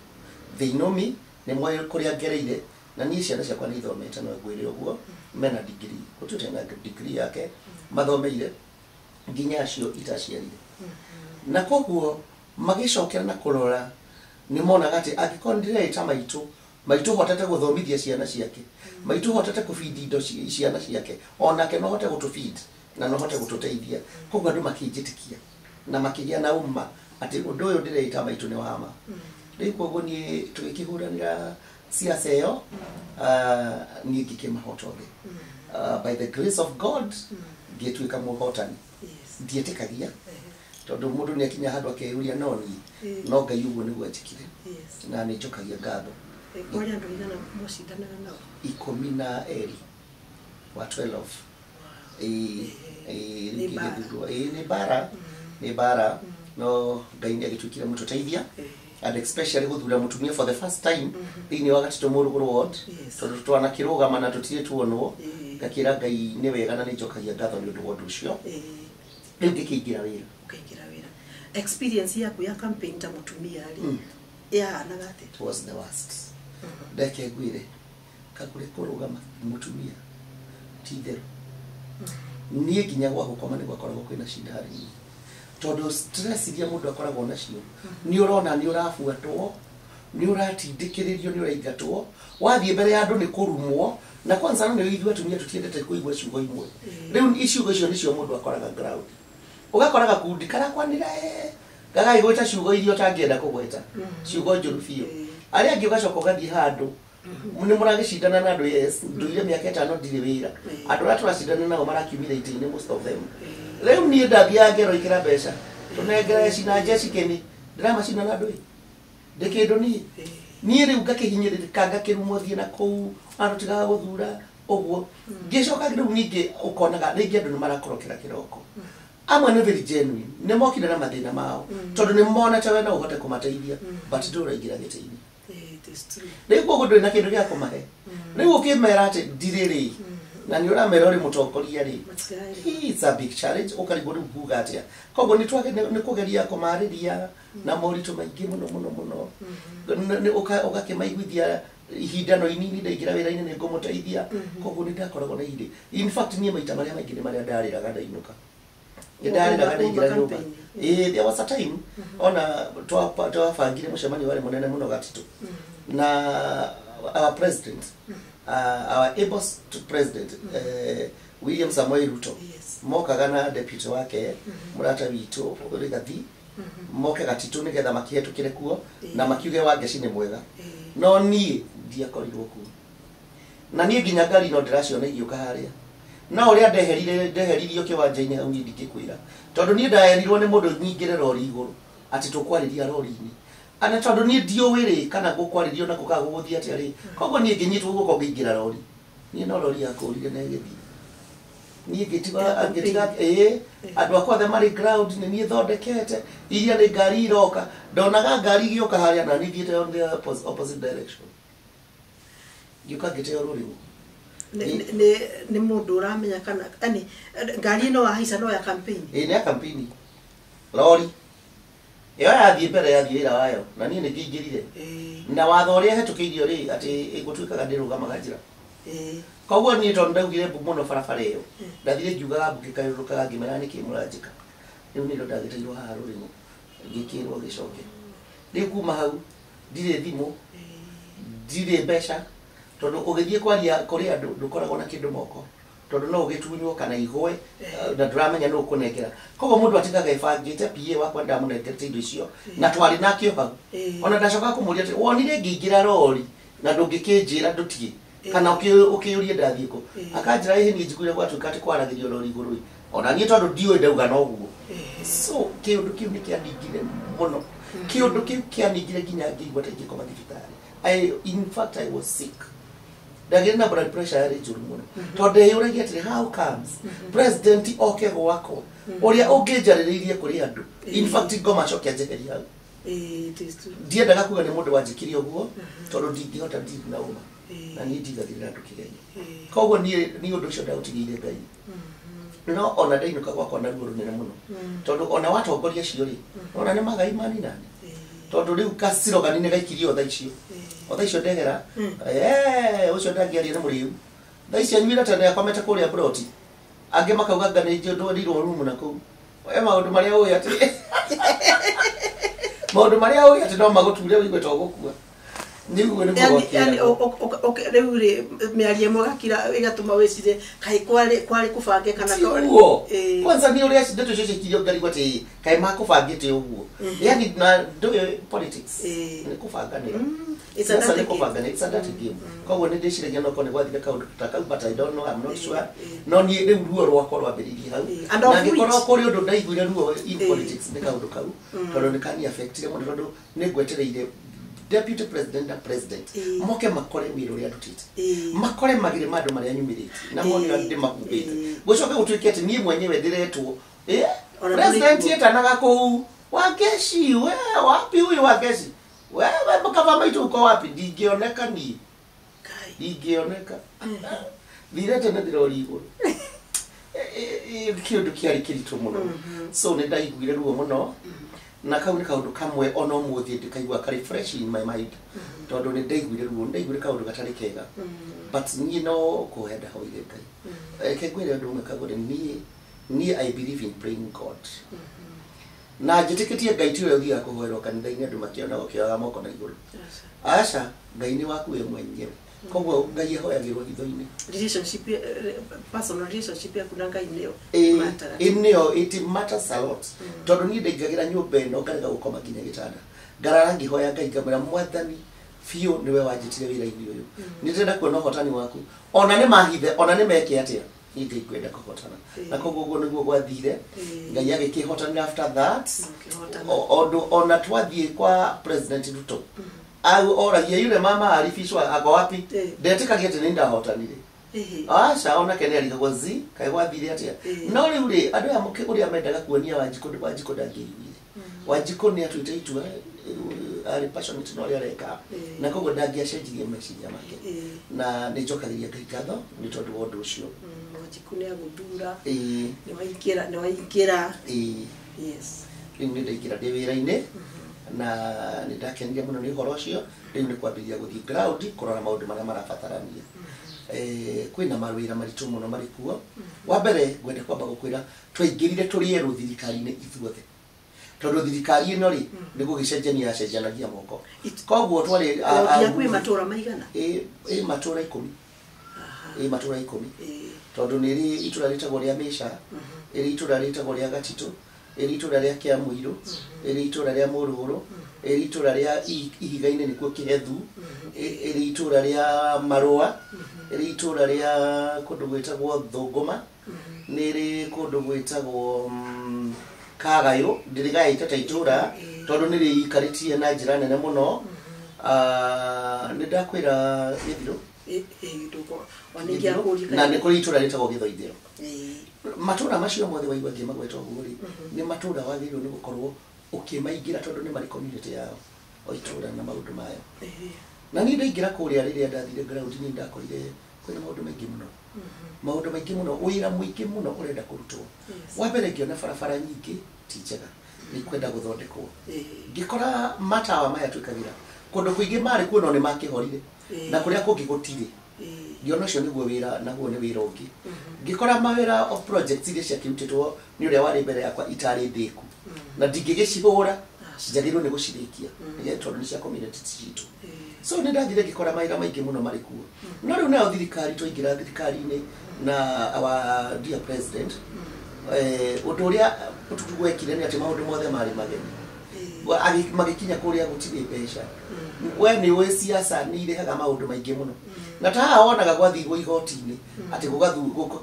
They know me, nĩ moĩ kũrĩa ngereire, na niĩ ciana ciakwa nĩ ithomete, no ngwĩre ũguo, mena degree, gũtirĩ na degree yake mathomeire nginya acio itaciarire. Na koguo magĩcokera na kũrora nĩ monaga atĩ angĩkorwo ndĩreĩta maitũ, maitũ hotete gũthomithia ciana ciake, maitũ hotete kũbindi indo ciana ciake, onake no hote gũtũbindi na no hote gũtũteithia. Koguo andũ makĩnjĩtĩkia na makĩgĩa na ũma atĩ ũndũ ũyũ ndĩreĩta maitũ nĩ wa ma. Rĩu koguo niĩ tũgĩkĩhũranĩra siasa ĩyo, niĩ ngĩkĩmahota othe. By the grace of God ngĩtuĩka mũhotani. Ndiĩtĩkagia tondũ mũndũ nĩ akinya handũ akeyũria no niĩ, no Ngai ũguo nĩguo anjĩkire. Na nĩ njokagia ngatho. Kwarĩ andũ aigana mwacindanaga nao? 12 wa 12. Nĩ mbara. Nĩ mbara, nĩ mbara. No Ngai nĩ agĩtuĩkire mũtũteithia, and especially gũthura mũtumia for the first time thĩinĩ wa Gatitũ Mũrũgũrũ ward, tondũ twanakĩrũgama na tũtirĩ tuonwo, ngakĩra Ngai nĩ wega na nĩ njokagia ngatho nĩ ũndũ wa ũndũ ũcio. Rĩu ngĩkĩingĩra wĩra. Ũkaingĩra wĩra. Experience yaku ya campaign ta mũtumia rĩ, yahanaga atĩa? It was the worst. Ndeke ngwĩre, kagũre kũrũgama mũtumia ti itherũ. Niĩ nginya gwa gũkoma nĩ gwakoragwo kwĩna shida harĩ niĩ, tondũ stress iria mũndũ akoragwo nacio, nĩ ũrona nĩ ũrabuatwo, nĩ ũratindĩkĩrĩrio, nĩ ũraingatwo, wathiĩ mbere ya andũ nĩ kũrumwo. Na kwanza no nĩ ithuĩ atumia tũtiendete kũigua ciugo imwe. Rĩu ciugo icio nĩcio mũndũ akoraga ground, ũgakora gakundi karakwanĩra gagagĩgwĩta ciugo iria ũtangĩenda kũgweta, ciugo njũru biũ. Arĩa angĩ ũgacoka ũgathiĩ handũ nĩ mũragĩcindana na andũ, yes, ndũire mĩaka 5 ndirĩ wĩra, andũ arĩa tũracindana nao marakiumire itĩ-inĩ most of them. Rĩu niĩ ndathiaga ngero ikĩra mbeca tũnengere cina Jesse Keni, ndĩramacina na andũ ĩ ndĩ kĩndũ niĩ. Niĩ rĩu ngakĩhinyĩrĩrĩka, ngakĩrumwo thiĩ na kũu, andũ tigaga gũthura ũguo. Ngĩcoka rĩu ningĩ ũkonaga rĩngĩ andũ nĩ marakorokera kĩroko, amwe nĩ very genuine, nĩ mokire na mathĩna mao tondũ nĩ monete we no ũhote kũmateithia, but ndũraingĩra gĩtĩ-inĩ. It is true. Rĩu koguo ndũrĩ na kĩndũ gĩa kũmahe. Rĩu ũkĩmera atĩ ndirĩ rĩ, Na nĩ ũramera ũrĩ mũtongoria rĩ, it's a big challenge. Ũkarigwo rĩu nguga atĩa. Koguo nĩ kũgeria kũmarĩria na moritũ maingĩ mũno mũno mũno. Ũgakĩmaiguithia ihinda no inini ndaingĩra wĩra-inĩ nĩ ngũmũteithia. Koguo nĩ ndakoragwo na ihinda. In fact niĩ maita marĩa maingĩ nĩ marĩa ndarĩraga ndainũka. Nĩ ndarĩraga ndaingĩra nyũmba. There was a time ona twabangire mũcemanio warĩ mũnene mũno Gatitũ. Na our president, our able president, William Samoei Ruto, mokaga na deputy wake mũrata witũ Rigathi, moke Gatitũ nĩgetha makĩhetũkĩre kuo na makiuge Wangeci nĩ mwega. No niĩ ndiakorirwo kuo. Na niĩ nginya ngari no ndĩraciona igĩũka harĩa. No ũrĩa ndeheririo kĩwanja-inĩ hau niĩ ndingĩkwĩra. Tondũ niĩ ndaherirwo nĩ mũndũ nyingĩre rori igũrũ atĩ tũkwarĩria rori-inĩ. Ana tondũ niĩ ndiũĩ rĩ kana gũkwarĩrio na gũkaga gũgũthiĩ atĩa rĩ. Koguo niĩ ngĩnyitwo guoko ngĩingĩra rori. Niĩ no rori yakũrire na ĩgĩthiĩ. Niĩ ngĩtiga andũ akwa othe marĩ ground nĩ niĩ thondekete iria nĩ ngari iroka. Ndonaga ngari igĩũka harĩa na niĩ thiĩte on the opposite direction. Ngĩũka ngĩteo rũrĩgũ. Nĩ mũndũ ũramenya kana yani ngari ĩno wahaica no ya campaign. Ĩĩ nĩ ya campaign. Rori ĩyo yathiĩ mbere yathiĩ wĩra wayo na niĩ nĩ ngĩingĩrire. Na watho ũrĩa hetũkĩirio rĩ atĩ ĩgũtuĩkaga ndĩrũgamaga njĩra. Koguo niĩ tondũ ndaugire mbu mũno barabara ĩyo, ndathire ngiugaga mbu ngĩkayũrũrũkaga ngĩmera nĩkĩ mũranjĩka. Rĩu nĩrĩo ndagĩteirwo haha rũrĩmũ ngĩkĩrwo gĩcoke. Rĩu kuma hau ndirĩ thimũ, ndirĩ mbeca, tondũ ũgĩthiĩ kwaria kũrĩ andũ ndũkoragwo na kĩndũ moko, tondũ no ũgĩtunywo kana igwe na ndũramenya nũ ũkũnengera. Koguo mũndũ atigaga ebangĩte. PA wakwa ndamũnengerete indo icio na twarĩ nakĩo hau. Ona ndacoka kũmũria atĩ wonire ngĩingĩra rori na ndũngĩkĩnjĩra ndũtige kana ũkĩũrie ndathiĩ kũ. Akanjĩra ĩhĩ niĩ njiguire gwatuĩka atĩ kwaragĩrio rori igũrũ. Ona niĩ tondũ ndiũĩ ndauga noguo. So kĩũndũ kĩu nĩ kĩaningire mũno. Kĩũndũ kĩu kĩaningire nginya ngĩigua ta ingĩkoma thibitarĩ. In fact I was sick. Ndagĩrĩ na blood pressure yarĩ njũru mũno. Tondũ ndeyũragia atĩrĩ, how comes president oke gwakwa ũrĩa ũngĩnjarĩrĩirie kũrĩ andũ. In fact ngoma acoke anjeherie hau. Ndiendaga kuga nĩ mũndũ wanjĩkire ũguo tondũ ndingĩhota deal na ũma. Na niĩ ndigagĩrĩra andũ kĩgenyo. Koguo niĩ ũndũ ũcio ndaũtigĩire Ngai. No ona ndainũka gwakwa na ruo rũnene mũno. Tondũ ona watongoria acio rĩ, ona nĩ magai maninani. Tondũ rĩu gacirogani nĩ gaikirio thaa icio. O thaa icio ndehera, ũcio ndangĩaria nĩ mũrĩu. Thaa icio anyuire tene akomete kũrĩa broti. Angĩ makauga anga nĩ ndwarirwo rumu na kũu. We maũndũ marĩa ũĩ atĩ maũndũ marĩa ũĩ atĩ no magũture ũigue ta ũgũkua. Nĩguo nĩguo Yani rĩu rĩ mĩario ĩmwe ĩgakira ĩgatũma wĩcirie kaĩ kwarĩ kũbange kana tiguo. Kwanza nĩ ũrĩa ndeto icio ciakirio ngarigwo atĩ kaĩ makũbangĩte ũguo. Yani na ndũĩ politics nĩ kũbanganĩra. It's a dirty game. It's a dirty game. Koguo nĩ ndĩciragia no korwo nĩ gwathire kaũndũ ta kau, but I don't know, I'm not sure. No niĩ rĩu ruo rwakwa rwambĩrĩirie hau. Na ngĩkorwo kũrĩ ũndũ ndaiguire ruo in politics nĩ kaũndũ kau, tondũ nĩ kani affectire mũno, tondũ nĩ ngwetereire deputy president na president moke makore wĩra ũrĩa ndutĩte, makore magĩrĩ ma andũ marĩa nyumĩrĩtie na mone ũrĩa ndĩmahumbĩte, gũcoke gũtuĩke atĩ niĩ mwenyewe ndĩretwo president etanaga kũu Wangeci, we wapi huyu Wangeci, wewe mkava maitu uko wapi? Ndingĩoneka niĩ, ndingĩoneka thire tene ndĩrori igũrũ. Kĩũndũ kĩarĩ kĩritũ mũno. So nĩ ndaiguire ruo mũno. Na kau nĩ kaũndũ kamwe ona ũmũthĩ ndĩkaigua karĩ fresh in my mind. Tondũ nĩ ndaiguire ruo, nĩ ndaiguire kaũndũ gatarĩ kega. But niĩ no kũhoya ndahoire Ngai. Reke ngwĩre ũndũ ũmwe Kagũre, niĩ I believe in praying God. Na njĩtĩkĩtie Ngai ti ũrĩa ũthiaga kũhoerwo kanitha-inĩ andũ makĩona ũkĩoyaga moko na igũrũ. Aca, Ngai nĩ waku we mwenyewe. Koguo Ngai ahoyagĩrwo hitho-inĩ. Relationship, personal relationship yaku na Ngai nĩyo matters. Nĩyo it matters a lot. Tondũ niĩ ndaingagĩra nyũmba ĩno ngarega gũkoma nginya gĩtanda. Ngarara ngĩhoya Ngai ngamwĩra Mwathani biũ nĩwe wanjĩtire wĩra-inĩ ũyũ. Nĩ ndĩrenda kuona ũhotani waku. Ona nĩ mahithe, ona nĩ meke atĩa. Niĩ Ngai ngwenda kũhotana. Na koguo ũguo nĩguo gwathire. Ngai agĩkĩhotanĩra after that. Ũndũ ona twathiĩ kwa President Ruto. Oragia yule mama alifishwa ako wapi? Ndetĩkagia atĩ nĩ ndahotanire. Aca onake nĩ arigagwo zi kaĩ gwathire atĩa. No rĩu rĩ andũ aya ũrĩa mendaga kuonia Wanjikũ, Wanjikũ ndangĩiguire. Wanjikũ nĩ atuĩte itua arĩ passionate na ũrĩa areka, na koguo ndangĩacenjirie meciria make. Na nĩ njokagĩria Ngai ngatho nĩ tondũ wa ũndũ ũcio. Wanjiku nĩ agũthura. Nĩ waingĩra, nĩ waingĩra. Yes. Rĩu nĩ ndaingĩra ndĩ wĩra-inĩ na nĩ ndakenire mũno nĩ ũhoro ũcio. Rĩu nĩ kwambĩrĩria gũthiĩ ground kũrora maũndũ marĩa marabatarania. Kwĩna mawĩra maritũ mũno marĩ kuo. Wa mbere ngwenda kwamba gũkwĩra twaingĩrire tũrĩ erũ thirikari-inĩ ithuothe, tondũ thirikari ĩno rĩ nĩ gũgĩcenjania yacenjanagia moko. Koguo twarĩ Wodi yaku ĩ matũra maigana? Ĩ matũra 10. Ĩ matũra 10. Tondũ nĩ ĩrĩ itũra rĩtagwo rĩa Mĩca, ĩrĩ itũra rĩtagwo rĩa Gatitũ, ĩrĩ itũra rĩa Kĩamũirũ, ĩrĩ itũra rĩa Mũrũrũ, ĩrĩ itũra rĩa Ihiga-inĩ nĩkuo Kĩhethu, ĩrĩ itũra rĩa Marũa, ĩrĩ itũra rĩa kũndũ gwĩtagwo Thũngũma, nĩ ĩrĩ kũndũ gwĩtagwo Kagayũ, ndĩrĩgaĩte ta itũra tondũ nĩ rĩikarĩtie na njĩra nene mũno. Nĩ ndakwĩra Gĩthirũ. Na nĩ kũrĩ itũra rĩtagwo Gĩthoithĩro. Matũra macio mothe waigua ngĩmagweta ũguo rĩ, nĩ matũra wagĩrĩirwo nĩ gũkorwo ũkĩmaingĩra tondũ nĩ marĩ community yao o itũra na maũndũ mayo. Na niĩ ndaingĩra kũrĩa rĩrĩa ndathire ground nĩ ndakorire kwĩna maũndũ maingĩ mũno. Maũndũ maingĩ mũno, wĩra mũingĩ mũno ũrenda kũrutwo. Wa mbere ngĩona barabara nyingĩ ti njega, nĩ ikwenda gũthondekwo. Ngĩkora matawa maya twĩkagĩra kũndũ kũingĩ marĩ kuo no nĩ makĩhorire, na kũrĩa kũngĩ gũtirĩ. Ngĩona ũcio nĩguo wĩra, naguo nĩ wĩra ũngĩ. Ngĩkora mawĩra of projects iria ciakĩrutĩtwo nĩ ũrĩa warĩ mbere yakwa itarĩ ndĩku, na ndingĩgĩcihũra, njagĩrĩirwo nĩ gũcirĩkia nĩgetha tondũ nĩ cia community citũ. So nĩ ndathire ngĩkora mawĩra maingĩ mũno marĩ kuo. No rĩu nayo thirikari, twaingĩra thirikari-inĩ na our dear president, ũndũ ũrĩa gwekire nĩ atĩ maũndũ mothe marĩ mageni. Magĩkinya kũrĩa gũtirĩ mbeca. We nĩ ũĩ siasa nĩ irehaga maũndũ maingĩ mũno. Na ta haha wonaga gwathirwo igoti-inĩ atĩ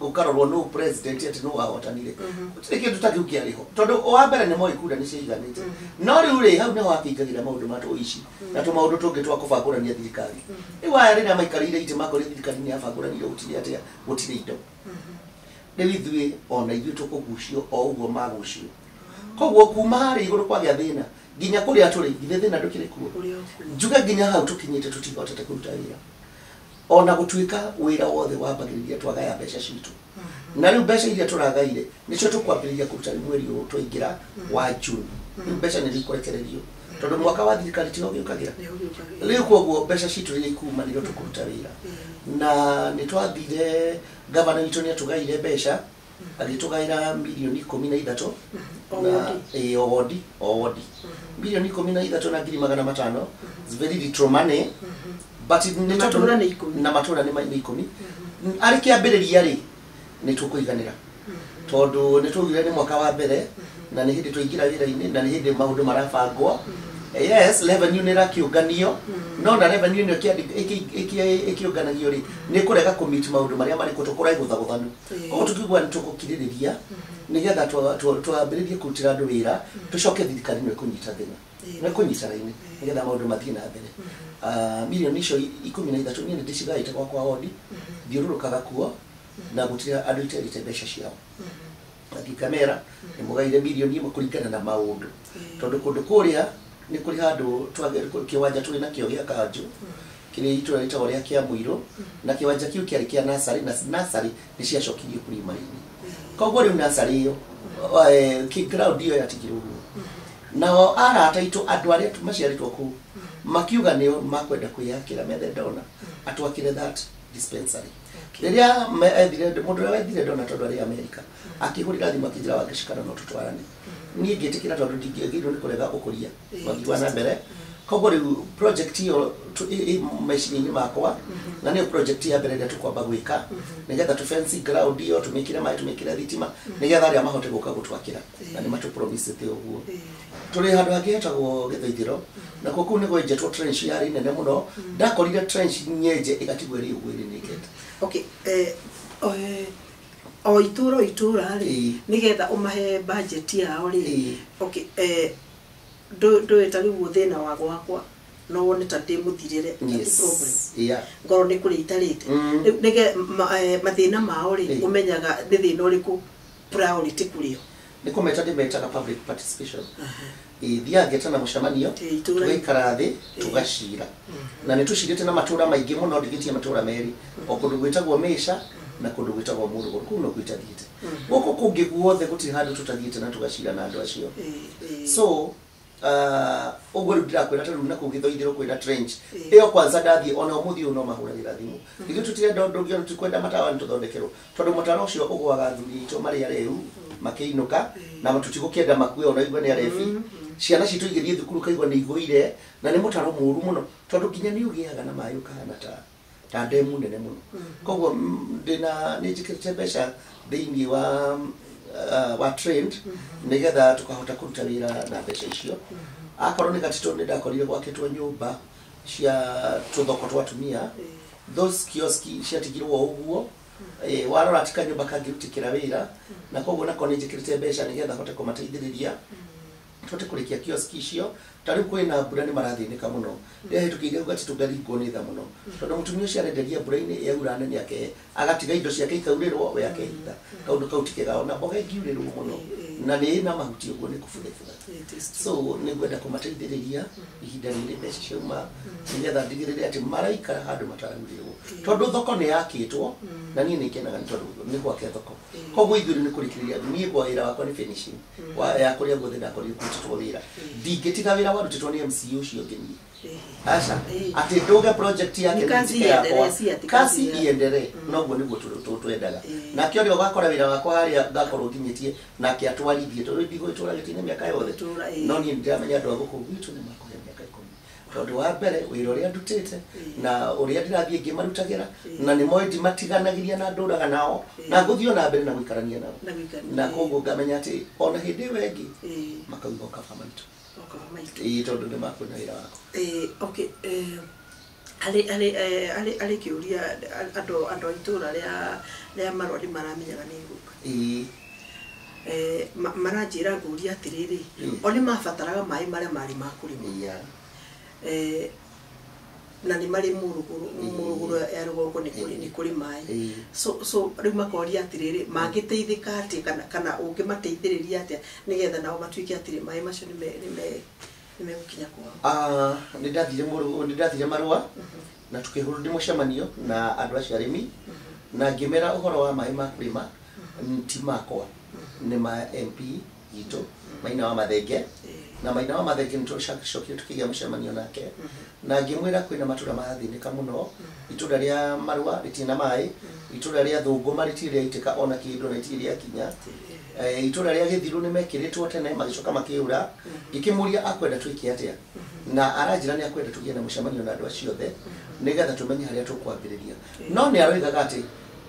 gũkarorwo nũ president atĩ nũ wahotanire. Gũtirĩ kĩndũ ta kĩu kĩarĩ ho. Tondũ wa mbere nĩ moĩ kura nĩ ciaiganĩte. No rĩu rĩ hau nĩho hakĩingagĩra maũndũ ma tũici na tũmaũndũ tũngĩ twa kũbangũrania thirikari. Rĩu aya rĩrĩa maikarĩire itĩ makorire thirikari nĩ yabangũranire gũtirĩ atĩa, gũtirĩ indo. Rĩu ithuĩ ona ithuĩ tũkũgucio o ũguo magucio. Koguo kuma harĩa igũrũ kwagĩa thĩna nginya kũrĩa tũrĩ, githĩ thĩna ndũkĩrĩ kuo. Njuge nginya hau tũkinyĩte tũtihotete kũruta wĩra. Ona gũtuĩka wĩra wothe wambagĩrĩria twagaya mbeca citũ. Na rĩu mbeca iria tũragaire nĩcio tũkwambĩrĩria kũruta rĩu mweri ũyũ twaingĩra wa June. Rĩu mbeca nĩ ikũrekererio tondũ mwaka wa thirikari tiho ũgĩũkagĩra. Rĩu koguo mbeca citũ rĩrĩa ikuma nĩrĩo tũkũruta wĩra. Na nĩ twathire gavana witũ nĩ atũgaire mbeca, agĩtũgaĩra mirioni 13. O wodi, o wodi. Mirioni 13 na ngiri 500. It's very little money. But nĩ matũra nĩ 10. Na matũra nĩ 10. Arĩ kĩambĩrĩria rĩ nĩ tũkũiganĩra. Tondũ nĩ twaugire nĩ mwaka wa mbere na nĩ hĩndĩ twaingĩra wĩra-inĩ na nĩ hĩndĩ maũndũ marabangwo. Yes, revenue nĩ ĩrakĩũnganio, no na revenue ĩno ĩkĩũnganagio rĩ nĩ kũrega kũmeet maũndũ marĩa marĩ kuo tũkũra gũthagũthanu. Koguo tũkiuga nĩ tũgũkirĩrĩria nĩgetha twambĩrĩrie kũrutĩra andũ wĩra, tũcoke thirikari ĩno ĩkũnyita thĩna. Nĩ kũnyita raini nĩgetha maũndũ mathiĩ na mbere. Mirioni icio 13 niĩ nĩ ndĩcigaĩte gwakwa wodi, thiũrũrũkaga kuo na gũtirĩ andũ iterĩte mbeca ciao. Athiĩ kamera nĩ mũgaire mirioni 1 kũringana na maũndũ. Tondũ kũndũ kũrĩa nĩ kũrĩ handũ kĩwanja tũrĩ nakĩo gĩa kanjũ kĩrĩa itũra rĩtagwo rĩa Kĩamũirũ, na kĩwanja kĩu kĩarĩ kĩa nursery, na nursery nĩ ciacokirio primary-inĩ. Koguo rĩu nursery ĩyo, ground ĩyo yatigirwo ũguo. Nao arata aitũ andũ arĩa maciarĩtwo kũu makiuga nĩo makwenda kwĩyakĩra methe ndona atwakĩre that dispensary. Rĩrĩa ethire mũndũ ũrĩa wethire ndona tondũ arĩ America akĩhũrĩra thimũ akĩnjĩra Wangeci no tũtwarane. Niĩ ngĩtĩkĩra tondũ ndingĩagĩrĩirwo nĩ kũrega ũkũria wathii wa na mbere. Koguo rĩu project ĩyo ĩ meciria-inĩ makwa, na nĩyo project ya mbere ĩrĩa tũkwamba gwĩka nĩgetha tũ fence ground ĩyo, tũmĩkĩre maĩ, tũmĩkĩre thitima, nĩgetha arĩa mahote gũka gũtwakĩra, na nĩ matũpromisĩte ũguo. Tũrĩ handũ hangĩ hetagwo Gĩthoithĩro, nakuo kũu nĩ kwenjetwo trench yarĩ nene mũno. Ndakorire trench nyenje ĩgatigwo ĩrĩ ũguo ĩrĩ naked. Okay, o itũra o itũra rĩ, nĩgetha ũmahe budget yao rĩ. Okay, ndũĩ ta rĩu thĩna wa gwakwa no wone ta ndĩ mũthirĩre, problem. Ngorwo nĩ kũrĩa itarĩte. Rĩu nĩge mathĩna mao rĩ, ũmenyaga nĩ thĩna ũrĩkũ priority kũrĩ o. Nĩ kũmeta ndĩmetaga public participation. Thiaga ngetana mũcemanio, tũgaikara thĩ, tũgacira. Na nĩ tũcirĩte na matũra maingĩ mũno, ndigĩtie matũra merĩ, o kũndũ gwĩtagwo Mĩca na kũndũ gwĩtagwo Mũrũgũrũ, kũu no itathiĩte. Gũkũ kũngĩ guothe gũtirĩ handũ tũtathiĩte na tũgacira na andũ acio. So ũguo rĩu ndĩrakwĩra ta rĩu na kũu Gĩthoithĩro kwĩna trench ĩyo kwanza ndathiĩ ona ũmũthĩ ũyũ no mahũragĩra thimũ. Ithuĩ tũtirenda ũndũ ũngĩ, ona tũtikwenda matawa nĩ tũthondekerwo, tondũ mũtaro ũcio ũgũaga athuri aitũ marĩ areu makĩinũka, na tũtigũkĩenda makue ona igue nĩ arebi. Ciana citũ igĩthiĩ thukuru kaigua nĩ igũire, na nĩ mũtaro mũru mũno, tondũ nginya nĩ ũgĩaga na maĩ ũkahana ta ndemu nene mũno. Koguo ndĩna nĩ njĩkĩrĩte mbeca thĩinĩ wa trend nĩgetha tũkahota kũruta wĩra na mbeca icio. Akorwo nĩ Gatitũ nĩ ndakorire gwakĩtwo nyũmba cia tũthoko twa atumia, those kioski ciatigirwo o ũguo. Warora ti kanyũmba kangĩrutĩkĩra wĩra, na koguo nako nĩ njĩkĩrĩte mbeca nĩgetha hote kũmateithĩrĩria tũhote kũrĩkia kioski icio. Ta rĩu kwĩna mbura nĩ marathĩnĩka mũno, rĩrĩa hĩtũkĩire Gatitũ ngaringwo nĩ tha mũno, tondũ mũtumia ũcio arenderia mbura-inĩ yaura nene ake agatiga indo ciake ikaurĩrwo, we akehitha. Kaũndũ kau ti kega, ona mboga ĩngiurĩrwo mũno na nĩ ĩna mahuti ũguo nĩ kũbuthabutha. So nĩ ngwenda kũmateithĩrĩria ihinda rĩrĩ mbeca ciauma, nĩgetha ndigĩrĩre atĩ maraikara handũ mataraurĩrwo, tondũ thoko nĩ yakĩtwo na niĩ nĩ ngenaga nĩ tondũ nĩ gwake thoko. Koguo ithuĩ nĩ kũrĩkĩrĩria, niĩ kwa wĩra wakwa nĩ finishing ya kũrĩa guothe ndakorire kũrutĩtwo wĩra. Ndingĩtiga wĩra warutĩtwo nĩ MCA ũcio ũngĩ niĩ, aca, atĩ ndũge project yake. Ni kazi nĩ yakwa. iendelee, si ati kazi kazi ya- iendelee, noguo nĩguo twendaga. Nake ũrĩa ũgakora wĩra wakwa harĩa ngakorwo nginyĩtie nake atwarithie, tondũ ndigũgĩtũra gĩtĩ-inĩ mĩaka yothe. Gũtũra, ĩĩ. No niĩ nĩndĩramenya andũ a gũkũ gwitũ nĩ makũhe mĩaka 10, tondũ wa mbere wĩra ũrĩa ndutĩte na ũrĩa ndĩrathiĩ ngĩmarutagĩra, na nĩ moĩ ndimatiganagĩria na ndũraga nao na ngũthiĩ o na mbere na gũikarania nao. Na gũikarania. Na koguo ngamenya atĩ ona hĩndĩ ĩyo ĩngĩ makauga ũkaba maitũ. Ũkaba maitũ. Ĩĩ, tondũ nĩ makuona wĩra wakwa. Okay, harĩ kĩũria andũ a itũra rĩa Marũa nĩ maramenyaga nĩ ngũka. Maranjĩra ngũria atĩrĩrĩ, o nĩ mabataraga maĩ marĩa marĩ ma kũrĩma. Na nĩ marĩ mũrũgũrũ mũrũgũrũ ya rũgongo nĩ kũrĩ maĩ. So rĩu makoria atĩrĩrĩ, mangĩteithĩka atĩa kana ũngĩmateithĩrĩria atĩa nĩgetha nao matuĩke atĩrĩ maĩ macio nĩ megũkinya kwao? Ah, nĩ ndathire Marũa na tukĩhũrwo mũcemanio na andũ acio arĩmi, na ngĩmera ũhoro wa maĩ ma kũrĩma ti makwa, nĩ ma MP witũ Maina wa Mathenge. Na Maina wa Mathenge nĩ tũcokire tũkĩgĩa mũcemanio nake na ngĩmwĩra kwĩna matũra marathĩnĩka mũno. Itũra rĩa Marũa rĩtirĩ na maĩ, itũra rĩa Thũngũma rĩtirĩ rĩaitĩka ona kĩndũ na rĩtirĩ rĩakinya. Itũra rĩa Gĩthiru nĩ mekĩrĩtwo tene magĩcoka makĩũra. Ngĩkĩmũria akwenda twĩke atĩa, na aranjĩra nĩ akwenda tũgĩe na mũcemanio na andũ acio othe nĩgetha tũmenye harĩa tũkwambĩrĩria. No nĩ aroigaga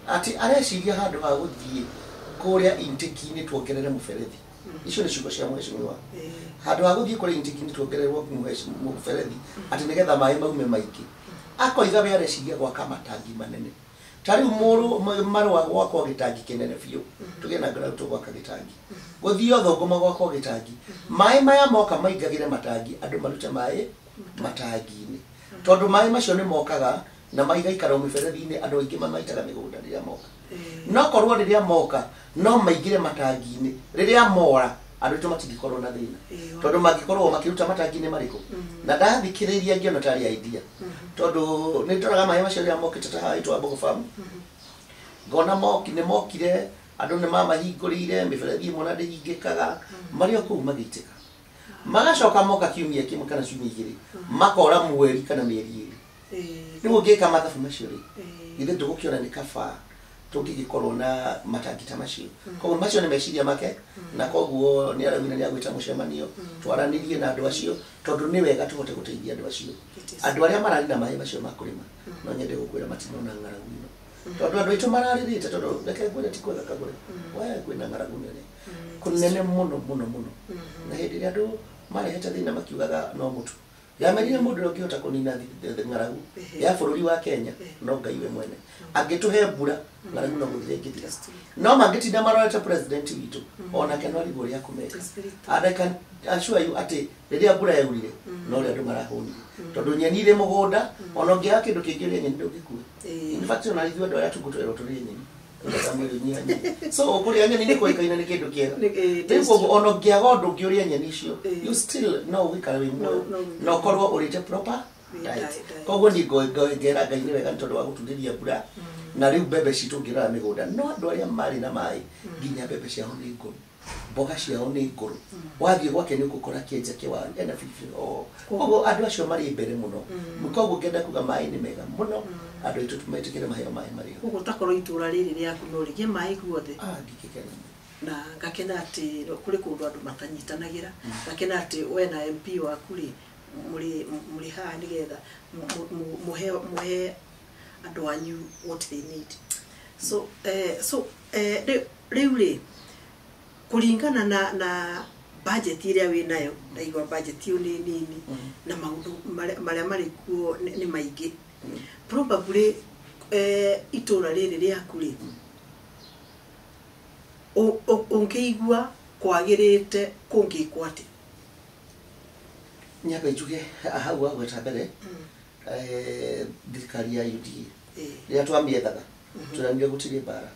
atĩ areciria handũ ha gũthiĩ kũrĩa intake-inĩ tuongerere mũberethi, icio nĩ ciugo cia mheshimiwa, handũ ha gũthiĩ kũrĩa intake-inĩ tuongererwo mũberethi atĩ nĩgetha maĩ maume maingĩ, akoiga we areciria gwaka matangi manene. Ta rĩu mũrũ Marũa gwakwo gĩtangi kĩnene biũ, tũgĩe na ngara tũgwaka gĩtangi, gũthiĩ Thũngũma gwakwo gĩtangi, maĩ maya moka maingagĩre matangi, andũ marute maĩ matangi-inĩ, tondũ maĩ macio nĩ mokaga na maigaikara o mĩberethi-inĩ. Andũ aingĩ mamaitaga mĩgũnda rĩrĩa moka, no korwo rĩrĩa moka no maingĩre matangi-inĩ, rĩrĩa mora andũ aitũ matingĩkorwo na thĩna, tondũ mangĩkorwo makĩruta matangi-inĩ marĩkũ. Na ndathikĩrĩria ngĩona tarĩ idea, tondũ nĩ ndoraga maĩ macio rĩrĩa mokĩte ta haha itwa Mbogo Farm, ngona moki nĩ mokire, andũ nĩ mamahingũrĩire mĩberethi ĩmwe na ndĩhingĩkaga, marĩ o kũu magĩitĩka, magacoka moka kiumia kĩmwe kana ciumia 2, makora mweri kana mĩeri 2. Rĩu ũngĩka mathabu macio rĩ, ithuĩ tũgũkĩona nĩ kaba tũngĩgĩkorwo na matangi ta macio. Koguo macio nĩ meciria make, na koguo nĩ araugire nĩ agwĩta mũcemanio twaranĩrie na andũ acio, tondũ nĩ wega tũhote gũteithia andũ acio. Andũ arĩa mararĩ na maĩ macio ma kũrĩma, no nyende gũkwĩra matinona ng'aragu ĩno, tondũ andũ aitũ mararĩrĩte. Tondũ reke ngwĩre, ti kwega Kagũre, we kwĩna ng'aragu nene kũnene mũno mũno mũno, na hĩndĩ ĩrĩa andũ marehete thĩna makiugaga no mũtu yamerire mũndũ ũrĩa ũngĩhota kũnina ng'aragu ya bũrũri wa Kenya no Ngai we mwene. Angĩtũhe mbura, ng'aragu no gũthira ĩngĩthira. No mangĩtinda marorete president witũ, onake no arigwo ũrĩa akũmeka. And I can assure you atĩ rĩrĩa mbura yaurire no ũrĩa andũ marahũnire, tondũ nyeni irĩ mũgũnda, ona ũngĩaga kĩndũ kĩngĩ ũrĩe nyeni ndũngĩkua. In fact, ona ithuĩ andũ arĩa tũngũtwerwo tũrĩe nyeni. Ũrenda mwĩrĩ ũnyihanyihe. So kũrĩa nyeni nĩ kũĩkaine nĩ kĩndũ kĩega. Rĩu koguo ona ũngĩaga ũndũ ũngĩ ũrĩe nyeni icio, you still no ũgĩikare wĩ muoyo na ũkorwo ũrĩte proper diet. Koguo niĩ ngera Ngai nĩ wega nĩ tondũ wa gũturĩria mbura, na rĩu mbembe citũ ũngĩrora mĩgũnda, no andũ arĩa marĩ na maĩ nginya mbembe ciao nĩ ngũrũ, mboga ciao nĩ ngũrũ. Wathiĩ gwake nĩ ũgũkora kĩenja kĩwaru ena biribiri hoho. Koguo andũ acio marĩ mbere mũno. Koguo ngenda kuga maĩ nĩ mega mũno, andũ aitũ metĩkĩre maheo maĩ marĩo. Koguo takorwo itũra rĩrĩ rĩaku no rĩgĩe maĩ guothe. Ndingĩkena. Na ngakena atĩ kũrĩ kũndũ andũ matanyitanagĩra, ngakena atĩ we na MP waku rĩ mũrĩ haha nĩgetha mũhe andũ anyu what they need. So rĩu rĩ kũringana na budget ĩrĩa wĩ nayo, ndaigua budget ĩyo nĩ nini na maũndũ marĩa marĩ kuo nĩ maingĩ. Probably itũra rĩrĩ rĩaku rĩ ũngĩigua kwagĩrĩte kũngĩkwo atĩa? Nyambe njuge hau wagweta mbere, thirikari ya UDA rĩrĩa twamĩethaga tũranire gũtirĩ mbara.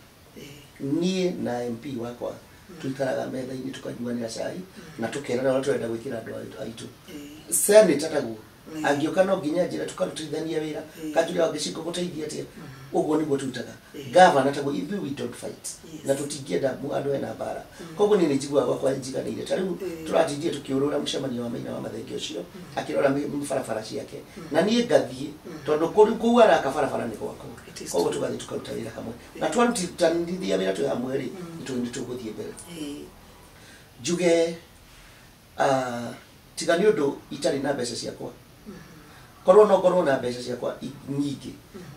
Niĩ na MP wakwa tuikaraga metha-inĩ tukanyuanĩra cai na tũkerana ũrĩa tũrenda gwĩkĩra andũ aitũ. Senator taguo angĩũka no nginya njĩra tũkarutithania wĩra, kanjũria wa gĩcigo gũteithia atĩa, ũguo nĩguo tũrutaga. Gavana taguo, ithuĩ we don't fight na tũtingĩenda andũ ena mbara. Koguo niĩ nĩ njiguaga gwakwa njiganĩire. Ta rĩu tũratindire tũkĩũrũra mũcemanio wa Maina wa Mathenge ũcio akĩrora barabara ciake, na niĩ ngathiĩ tondũ kũu araka barabara nĩ gwakwa. Koguo tũgathiĩ tũkaruta wĩra hamwe, na twarutanithia wĩra twĩ hamwe rĩ, nĩ tũgũthiĩ mbere. Njuge tiga nĩ ũndũ itarĩ na mbeca ciakwa, korwo no ngorwo na mbeca ciakwa nyingĩ,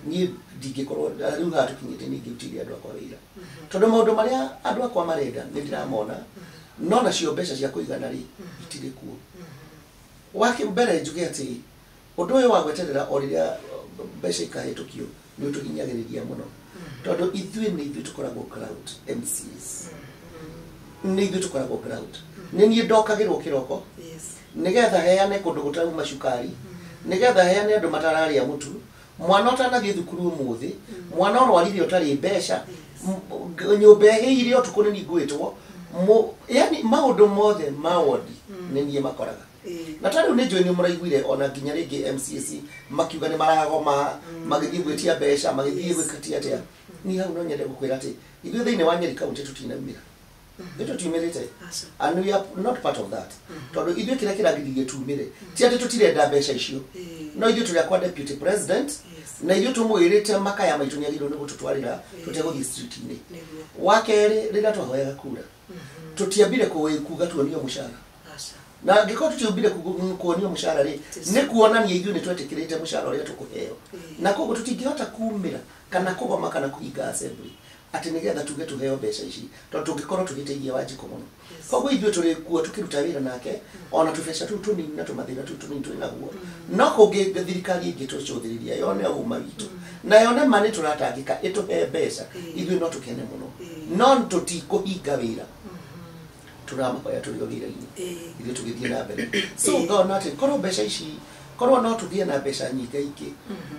niĩ ndingĩkorwo rĩu haha tũkinyĩte, niĩ ingĩrutĩire andũ akwa wĩra, tondũ maũndũ marĩa andũ akwa marenda nĩ ndĩramona, no nacio mbeca cia kũigana rĩ itirĩ kuo. Wa mbere njuge atĩ ũndũ ũyũ wa gweterera o rĩrĩa mbeca ikahĩtũkio nĩ ũtũhinyagĩrĩria mũno, tondũ ithuĩ nĩ ithuĩ tũkoragwo crowd MCs, nĩ ithuĩ tũkoragwo crowd. Nĩ niĩ ndokagĩrwo kĩroko nĩgetha heane kũndũ gũtarauma cukari, nĩgetha heane andũ matararĩa mũtu, mwana ũtanathiĩ thukuru ũmũthĩ, mwana ũrwarire ũtarĩ mbeca, nyũmba ĩhĩire ũtukũ nĩ niĩ ngwĩtwo, yani maũndũ mothe ma wodi nĩ niĩ makoraga. Na ta rĩu nĩ njũĩ nĩ mũraiguire ona nginya rĩngĩ MCAC makiuga nĩ maragoma, magĩthiĩ gwĩtia mbeca, magĩthiĩ gwĩkatia atĩa. Niĩ hau no nyende gũkwĩra atĩ ithuĩ thĩinĩ wa Nyeri County tũtinaumĩra, ithuĩ tũtiumĩrĩte, and we are not part of that, tondũ ithuĩ kĩrĩa kĩragiririe tumĩre ti atĩ tũtirenda mbeca icio, no ithuĩ tũrĩ akwa deputy president, na ithuĩ tũmwĩrĩte makaya maitũ nĩ agĩrĩirwo nĩ gũtũtwarĩra tũtegũthiĩ street-inĩ. Wa kerĩ, rĩrĩa twahoyaga kura tũtiambire kuga tuonio mũcara, na angĩkorwo tũtiambire kuonio mũcara rĩ, nĩ kuonania ithuĩ nĩ twetĩkĩrĩte mũcara ũrĩa tũkũheo, na koguo tũtingĩhota kumĩra kana kũgoma kana kũhinga assembly atĩ nĩgetha tuge tũheo mbeca ici, tondũ tũngĩkorwo tũgĩteithia Wanjikũ mũno. Koguo ithuĩ tũrĩ kuo tũkĩruta wĩra nake, ona tũbeca tũu tũnini na tũmathĩna tũu tũnini twĩ naguo, no kũngĩ thirikari ĩngĩtũcũthĩrĩria yone ũma witũ na yone ma nĩ tũratangĩka ĩtũhe mbeca, ithuĩ no tũkene mũno, no tũtikũhinga wĩra, tũramahoya tũrĩ o wĩra-inĩ, ithuĩ tũgĩthiĩ na mbere. So ngona atĩ korwo mbeca ici, korwo no tũgĩe na mbeca nyingaingĩ,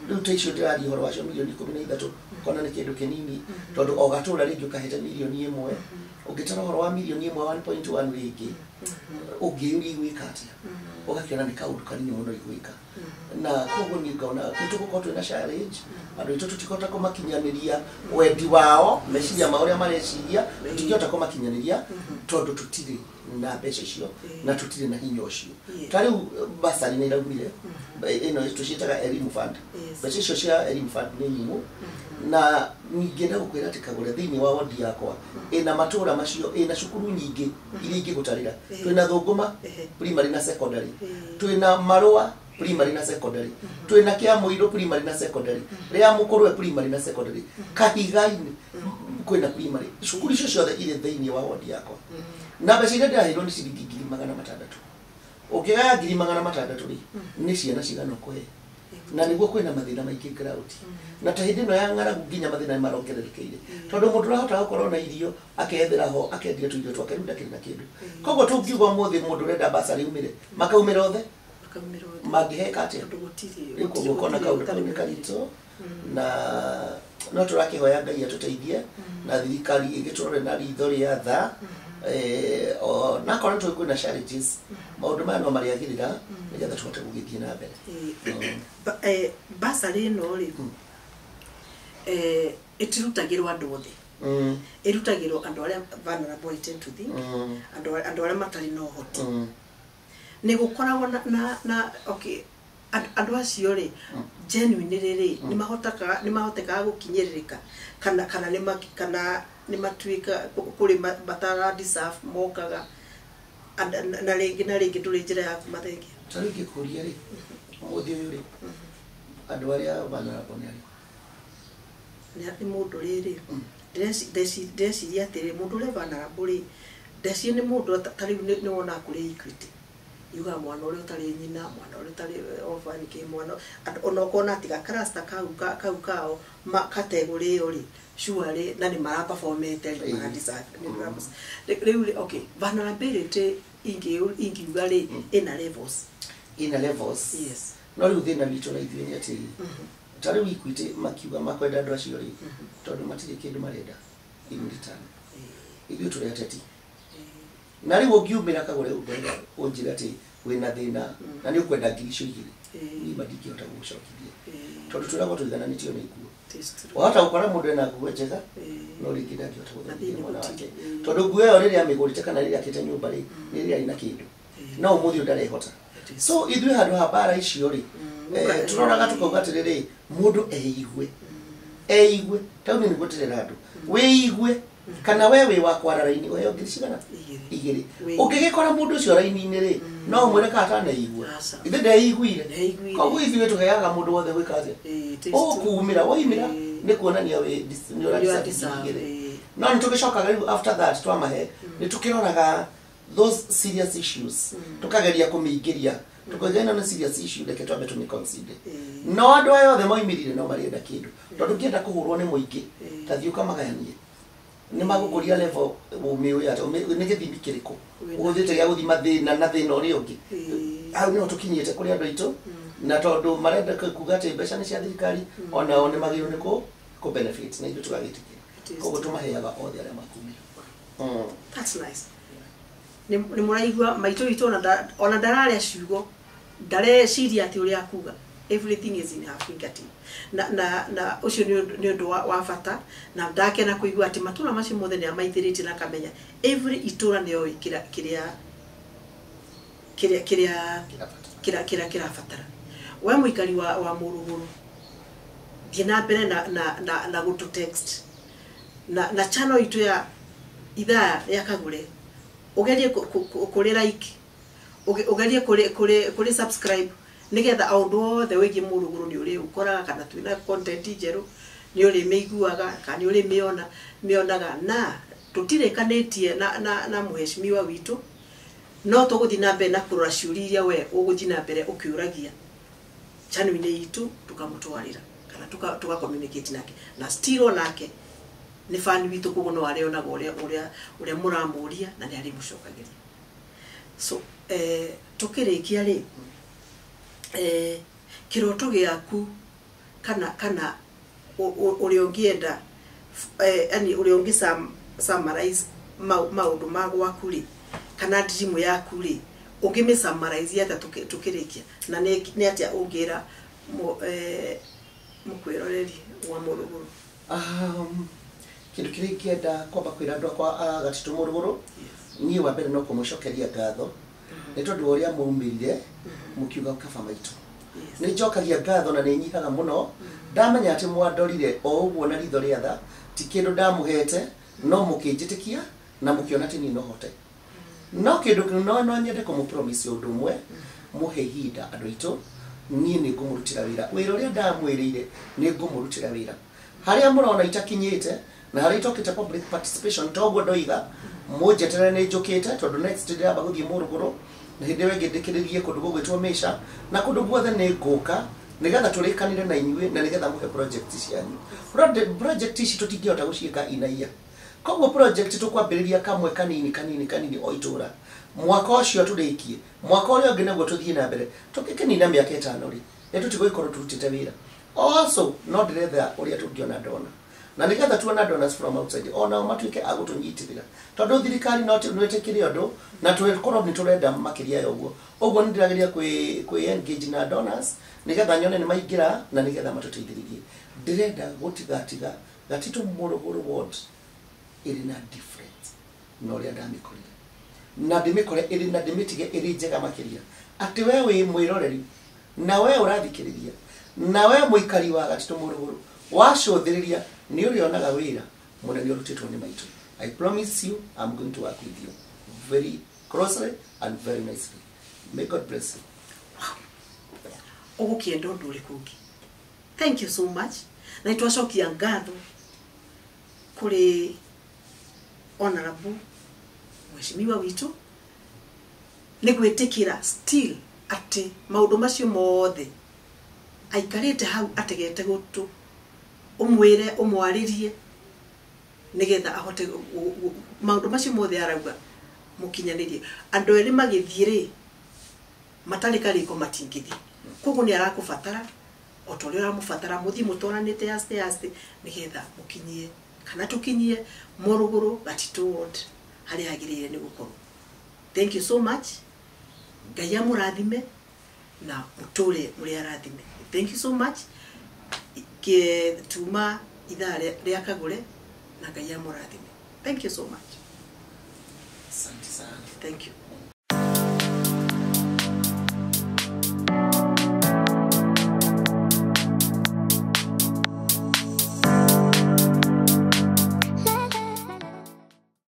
rĩu ta icio ndĩraria ũhoro wacio mirioni 13, kona nĩ kĩndũ kĩnini, tondũ o gatũra rĩngĩ ũkahete mirioni 1, ũngĩtara ũhoro wa mirioni 1 1.1 rĩngĩ, ũngĩyũria igwĩka atĩa, ũgakĩona nĩ kaũndũ kanini mũno igwĩka. Na koguo niĩ ngona nĩ tũgũkorwo twĩna challenge, andũ aitũ tũtikũhota kũmakinyanĩria wendi wao, meciria mao ũrĩa mareciria, tũtingĩhota kũmakinyanĩria tondũ tũtirĩ na mbeca icio na tũtirĩ na hinya ũcio. Ta rĩu basari nĩ iraumire, ĩno tũciĩtaga Elimu Fund. Mbeca icio cia Elimu Fund nĩ nyumu, na ningĩenda gũkwĩra atĩ Kagũre thĩinĩ wa wodi yakwa ĩna matũra macio, ĩna cukuru nyingĩ iria ingĩgũtarĩra. Twĩna Thũngũma primary na secondary, twĩna Marũa primary na secondary, twĩna Kĩamũirũ primary na secondary, Rĩa Mũkũrwe primary na secondary, Kahiga-inĩ kwĩna primary. Cukuru icio ciothe irĩ thĩinĩ wa wodi yakwa, na mbeca iria ndĩraheirwo nĩ ciringi 600,000. Ũngĩgaya 600,000 rĩ, nĩ ciana cigana ũkũhe? Na nĩguo kwĩna mathĩna maingĩ ground, na ta hĩndĩ ĩno ya ng'aragu nginya mathĩna nĩ marongererekeire, tondũ mũndũ ũrahota gũkorwo na irio akethera ho akendia tũirio twake rĩu ndakĩrĩ na kĩndũ. Koguo tũngiuga ũmũthĩ mũndũ ũrenda basarĩ umĩre, makaumĩra othe, mangĩheka atĩa? Rĩu koguo ũkona kaũndũ kau nĩ karitũ, na No tũrakĩhoya Ngai atũteithie na thirikari ĩgĩtũrore na ritho rĩa tha. Nakorwo nĩ kwĩna challenges, maũndũ maya no marĩagĩrĩra nĩgetha tũhote gũgĩthiĩ na mbere. Basarĩ ĩno rĩ, ĩtirutagĩrwo andũ othe, ĩrutagĩrwo andũ arĩa vulnerable, I tend to think, andũ arĩa matarĩ na ũhoti. Nĩ gũkoragwo na okay, andũ acio rĩ, genuinely rĩ, nĩ mahotekaga gũkinyĩrĩrĩka kana nĩ matuĩka kũrĩ matara deserve mokaga na rĩngĩ na rĩngĩ ndũrĩ njĩra ya kũmathengia? Ta rĩu ingĩkũria rĩ, ũmũthĩ ũyũ rĩ, andũ arĩa vulnerable nĩ arĩkũ? Nĩ mũndũ rĩrĩ, ndĩreciria atĩrĩ, mũndũ ũrĩa vulnerable rĩ, ndeciria nĩ mũndũ ta rĩu nĩ wonaga kũrĩ Equity yugaga mwana ũrĩa ũtarĩ nyina, mwana ũrĩa ũtarĩ orphan, kĩ mwana ona ũkona atĩ ga cluster kau kao category ĩyo rĩ, surely na nĩ maraperformete rĩ, mara deserve rĩu rĩ. Okay, vulnerability ingiuga rĩ, ĩna levels. Ina levels. Yes. No rĩu thĩna witũ na ithuĩ nĩ atĩ ta rĩu Equity makiuga makwenda andũ acio rĩ, tondũ matirĩ kĩndũ marenda in return. Ithuĩ tũrĩ ateti, na rĩu ũngiumĩra Kagũre ũngwenda ũnjĩre atĩ wĩna thĩna na nĩ ũkwenda 2,000, niĩ ma ndingĩhota gũgũcokithia, tondũ twĩragwo tũigananĩtio nĩ nguo. It is true. Wahota gũkora mũndũ ena nguo njega, no rĩngĩ ndangĩhota gũthomithia Thĩinĩ mwana gũtirĩ. wake, tondũ nguo ĩyo rĩrĩa amĩgũrĩte kana rĩrĩa akĩte nyũmba rĩ, nĩ rĩrĩa arĩ na kĩndũ, no ũmũthĩ ũyũ ndarehota. It is. So ithuĩ handũ ha mbara icio rĩ, tũroraga tũkauga atĩrĩrĩ, mũndũ eigue, eigue. Tauni nĩguo ndĩrera andũ wĩigue, kana we wĩ wa kwara raini ũheo ngiri cigana? Igĩrĩ. Igĩrĩ. Ũngĩgĩkora mũndũ ũcio raini-inĩ rĩ, no ũmwĩre kana ataneigua? Aca. Ithe ndeiguire. Ndeiguire. Koguo ithuĩ tũheaga mũndũ wothe gwĩka atĩa? It is true. Ũkumĩra woimĩra nĩ kuonania wĩ nĩ You are ũra deserve, igĩrĩ. No nĩ tũgĩcokaga rĩu after that twamahe, nĩ tũkĩroraga those serious issues, tũkageria kũmĩingĩria, tũkauga ĩno nĩ serious issue, reke twambe tũmĩ consider. No andũ aya othe moimĩrire no marenda kĩndũ, tondũ ũngĩenda kũhũrwo nĩ mũingĩ, ta thiĩ ũkamagayanie, nĩ magũkũria level ũmĩũĩ atĩa, nĩ gĩthimi kĩrĩkũ ũhũthĩte gĩa gũthima thĩna na thĩna ũrĩa ũngĩ. Hau nĩho tũkinyĩte kũrĩ andũ aitũ, na tondũ marenda kuga atĩ mbeca nĩ cia thirikari, onao nĩ magĩrĩirwo nĩ kũ benefit, na ithuĩ tũgagĩtĩkĩra. It is Koguo true. tũmaheaga othe arĩa makumĩra. That's nice. Nĩ mũraigua maitũ witũ ona ndararia ciugo, ndareciria atĩ ũrĩa akuga, everything is in her fingertip, na ũcio nĩ ũndũ wa bata, na ndakena kũigua atĩ matũra macio mothe nĩ amaithĩrĩtie na akamenya every itũra nĩoĩ kĩrĩa kĩrĩa kĩrĩa kĩrĩa Kĩrabatara. Kĩrĩa kĩrabatara. We mũikari wa Mũrũgũrũ, thiĩ na mbere na gũtũ text na channel itũ ya ithaa rĩa Kagũre, ũgerie kũrĩ like, ũgerie kũrĩ subscribe, nĩgetha o ũndũ wothe wĩgiĩ Mũrũgũrũ nĩ ũrĩ ũkoraga, kana twĩna content njerũ nĩ ũrĩ mĩiguaga kana nĩ ũrĩ mĩonaga. Na tũtirĩkanĩtie na mũheshimiwa witũ, no tũgũthiĩ na mbere na kũrora ciũria iria we ũgũthiĩ na mbere ũkĩũragia channel-inĩ itũ, tũkamũtwarĩra kana tuka communicate nake, na still onake nĩ fan witũ, koguo no arĩonaga ũrĩa mũramũria na nĩ arĩmũcokagĩria. So tũkĩrĩkia rĩ, kĩroto gĩaku kana ũrĩa ũngĩenda, yani ũrĩa ũngĩ summarize maũndũ ma gwaku rĩ, kana dream yaku rĩ, ũngĩmĩ summarize atĩa tũkĩrĩkia, na nĩ atĩa ũngĩra mũkwĩroreri wa Mũrũgũrũ? Kĩndũ kĩrĩa ingĩenda kwamba kwĩra andũ akwa a Gatitũ Mũrũgũrũ, niĩ wa mbere no kũmũcokeria ngatho nĩ tondũ wa ũrĩa maumĩrire mũkiuga kaba maitũ. Nĩ njokagia ngatho na nĩ nyihaga mũno ndamenya atĩ mwandorire o ũguo na ritho rĩa tha, ti kĩndũ ndamũhete, no mũkĩnjĩtĩkia na mũkĩona atĩ niĩ no hote. No kĩndũ kĩu no nyende kũmũ promise ũndũ ũmwe, mũhe ihinda andũ aitũ, niĩ nĩ ngũmũrutĩra wĩra, wĩra ũrĩa ndamwĩrĩire nĩ ngũmũrutĩra wĩra harĩa mũrona itakinyĩte na harĩa itokĩte public participation. Toguo ndoiga mũnjeterere, nĩ njũkĩte, tondũ next ndĩramba gũthiĩ Mũrũgũrũ, na hĩndĩ ĩyo ĩngĩ ndĩkĩrĩrie kũndũ gũgwĩtwo Mĩca, na kũndũ guothe nĩ ngũka nĩgetha tũrĩkanĩre na inyuĩ na nĩgetha mũhe project cianyu. Project ici tũtingĩhota gũciĩka inaia, koguo project tũkwambĩrĩria kamwe kanini kanini kanini o itũra, mwaka ũcio tũrĩkie, mwaka ũrĩa ũngĩ naguo tũthiĩ na mbere. Tũngĩkĩnina mĩaka 5 rĩ, nĩ tũtigũgĩkorwo tũrutĩte wĩra. Also no ndĩretha ũrĩa tũngĩona ndona Na nĩgetha tuona donors from outside onao matuĩke a gũtũnyitĩrĩra, tondũ thirikari no nwĩtĩkĩre ũndũ na tũkorwo nĩ tũrenda makĩria ya ũguo. Ũguo nĩ ndĩrageria kwĩ engage na donors nĩgetha nyone nĩ maingĩra na nĩgetha matũteithĩrĩrie. Ndĩrenda gũtigatiga Gatitũ Mũrũgũrũ ward ĩrĩ na difference na ũrĩa ndamĩkorire, na ndĩmĩkore ĩrĩ na ndĩmĩtige ĩrĩ njega makĩria, atĩ we wĩ mwĩroreri na we ũrathikĩrĩria na we mũikari wa Gatitũ Mũrũgũrũ wacũthĩrĩria nĩ ũrĩonaga wĩra mũnene ũrutĩtwo nĩ maitũ. I promise you I'm going to work with you very closely and very nicely. May God bless you. Ũgũkĩenda ũndũ ũrĩkũ ũngĩ? Thank you so much. Na nĩtwacokia ngatho kũrĩ Honorable Mheshimiwa witũ nĩ gwĩtĩkĩra still atĩ maũndũ macio mothe aikarĩte hau ategete gũtũ, ũmwĩre ũmwarĩrie nĩgetha ahote maũndũ macio mothe arauga mũkinyanĩrie. Andũ erĩ magĩthiĩ rĩ, matarĩ karĩko matingĩthiĩ, koguo nĩ arakũbatara o ta ũrĩa ũramũbatara, mũthiĩ mũtwaranĩte aste aste nĩgetha mũkinyie kana tũkinyie Mũrũgũrũ Gatitũ ward harĩa hagĩrĩire nĩ gũkorwo. Thank you so much. Ngai amũrathime na mũtũre mũrĩ arathime. Thank you so much. Tuma ithaa rĩa Kagũre na Ngai amũrathime. Thank you so much. Asante sana. Thank you.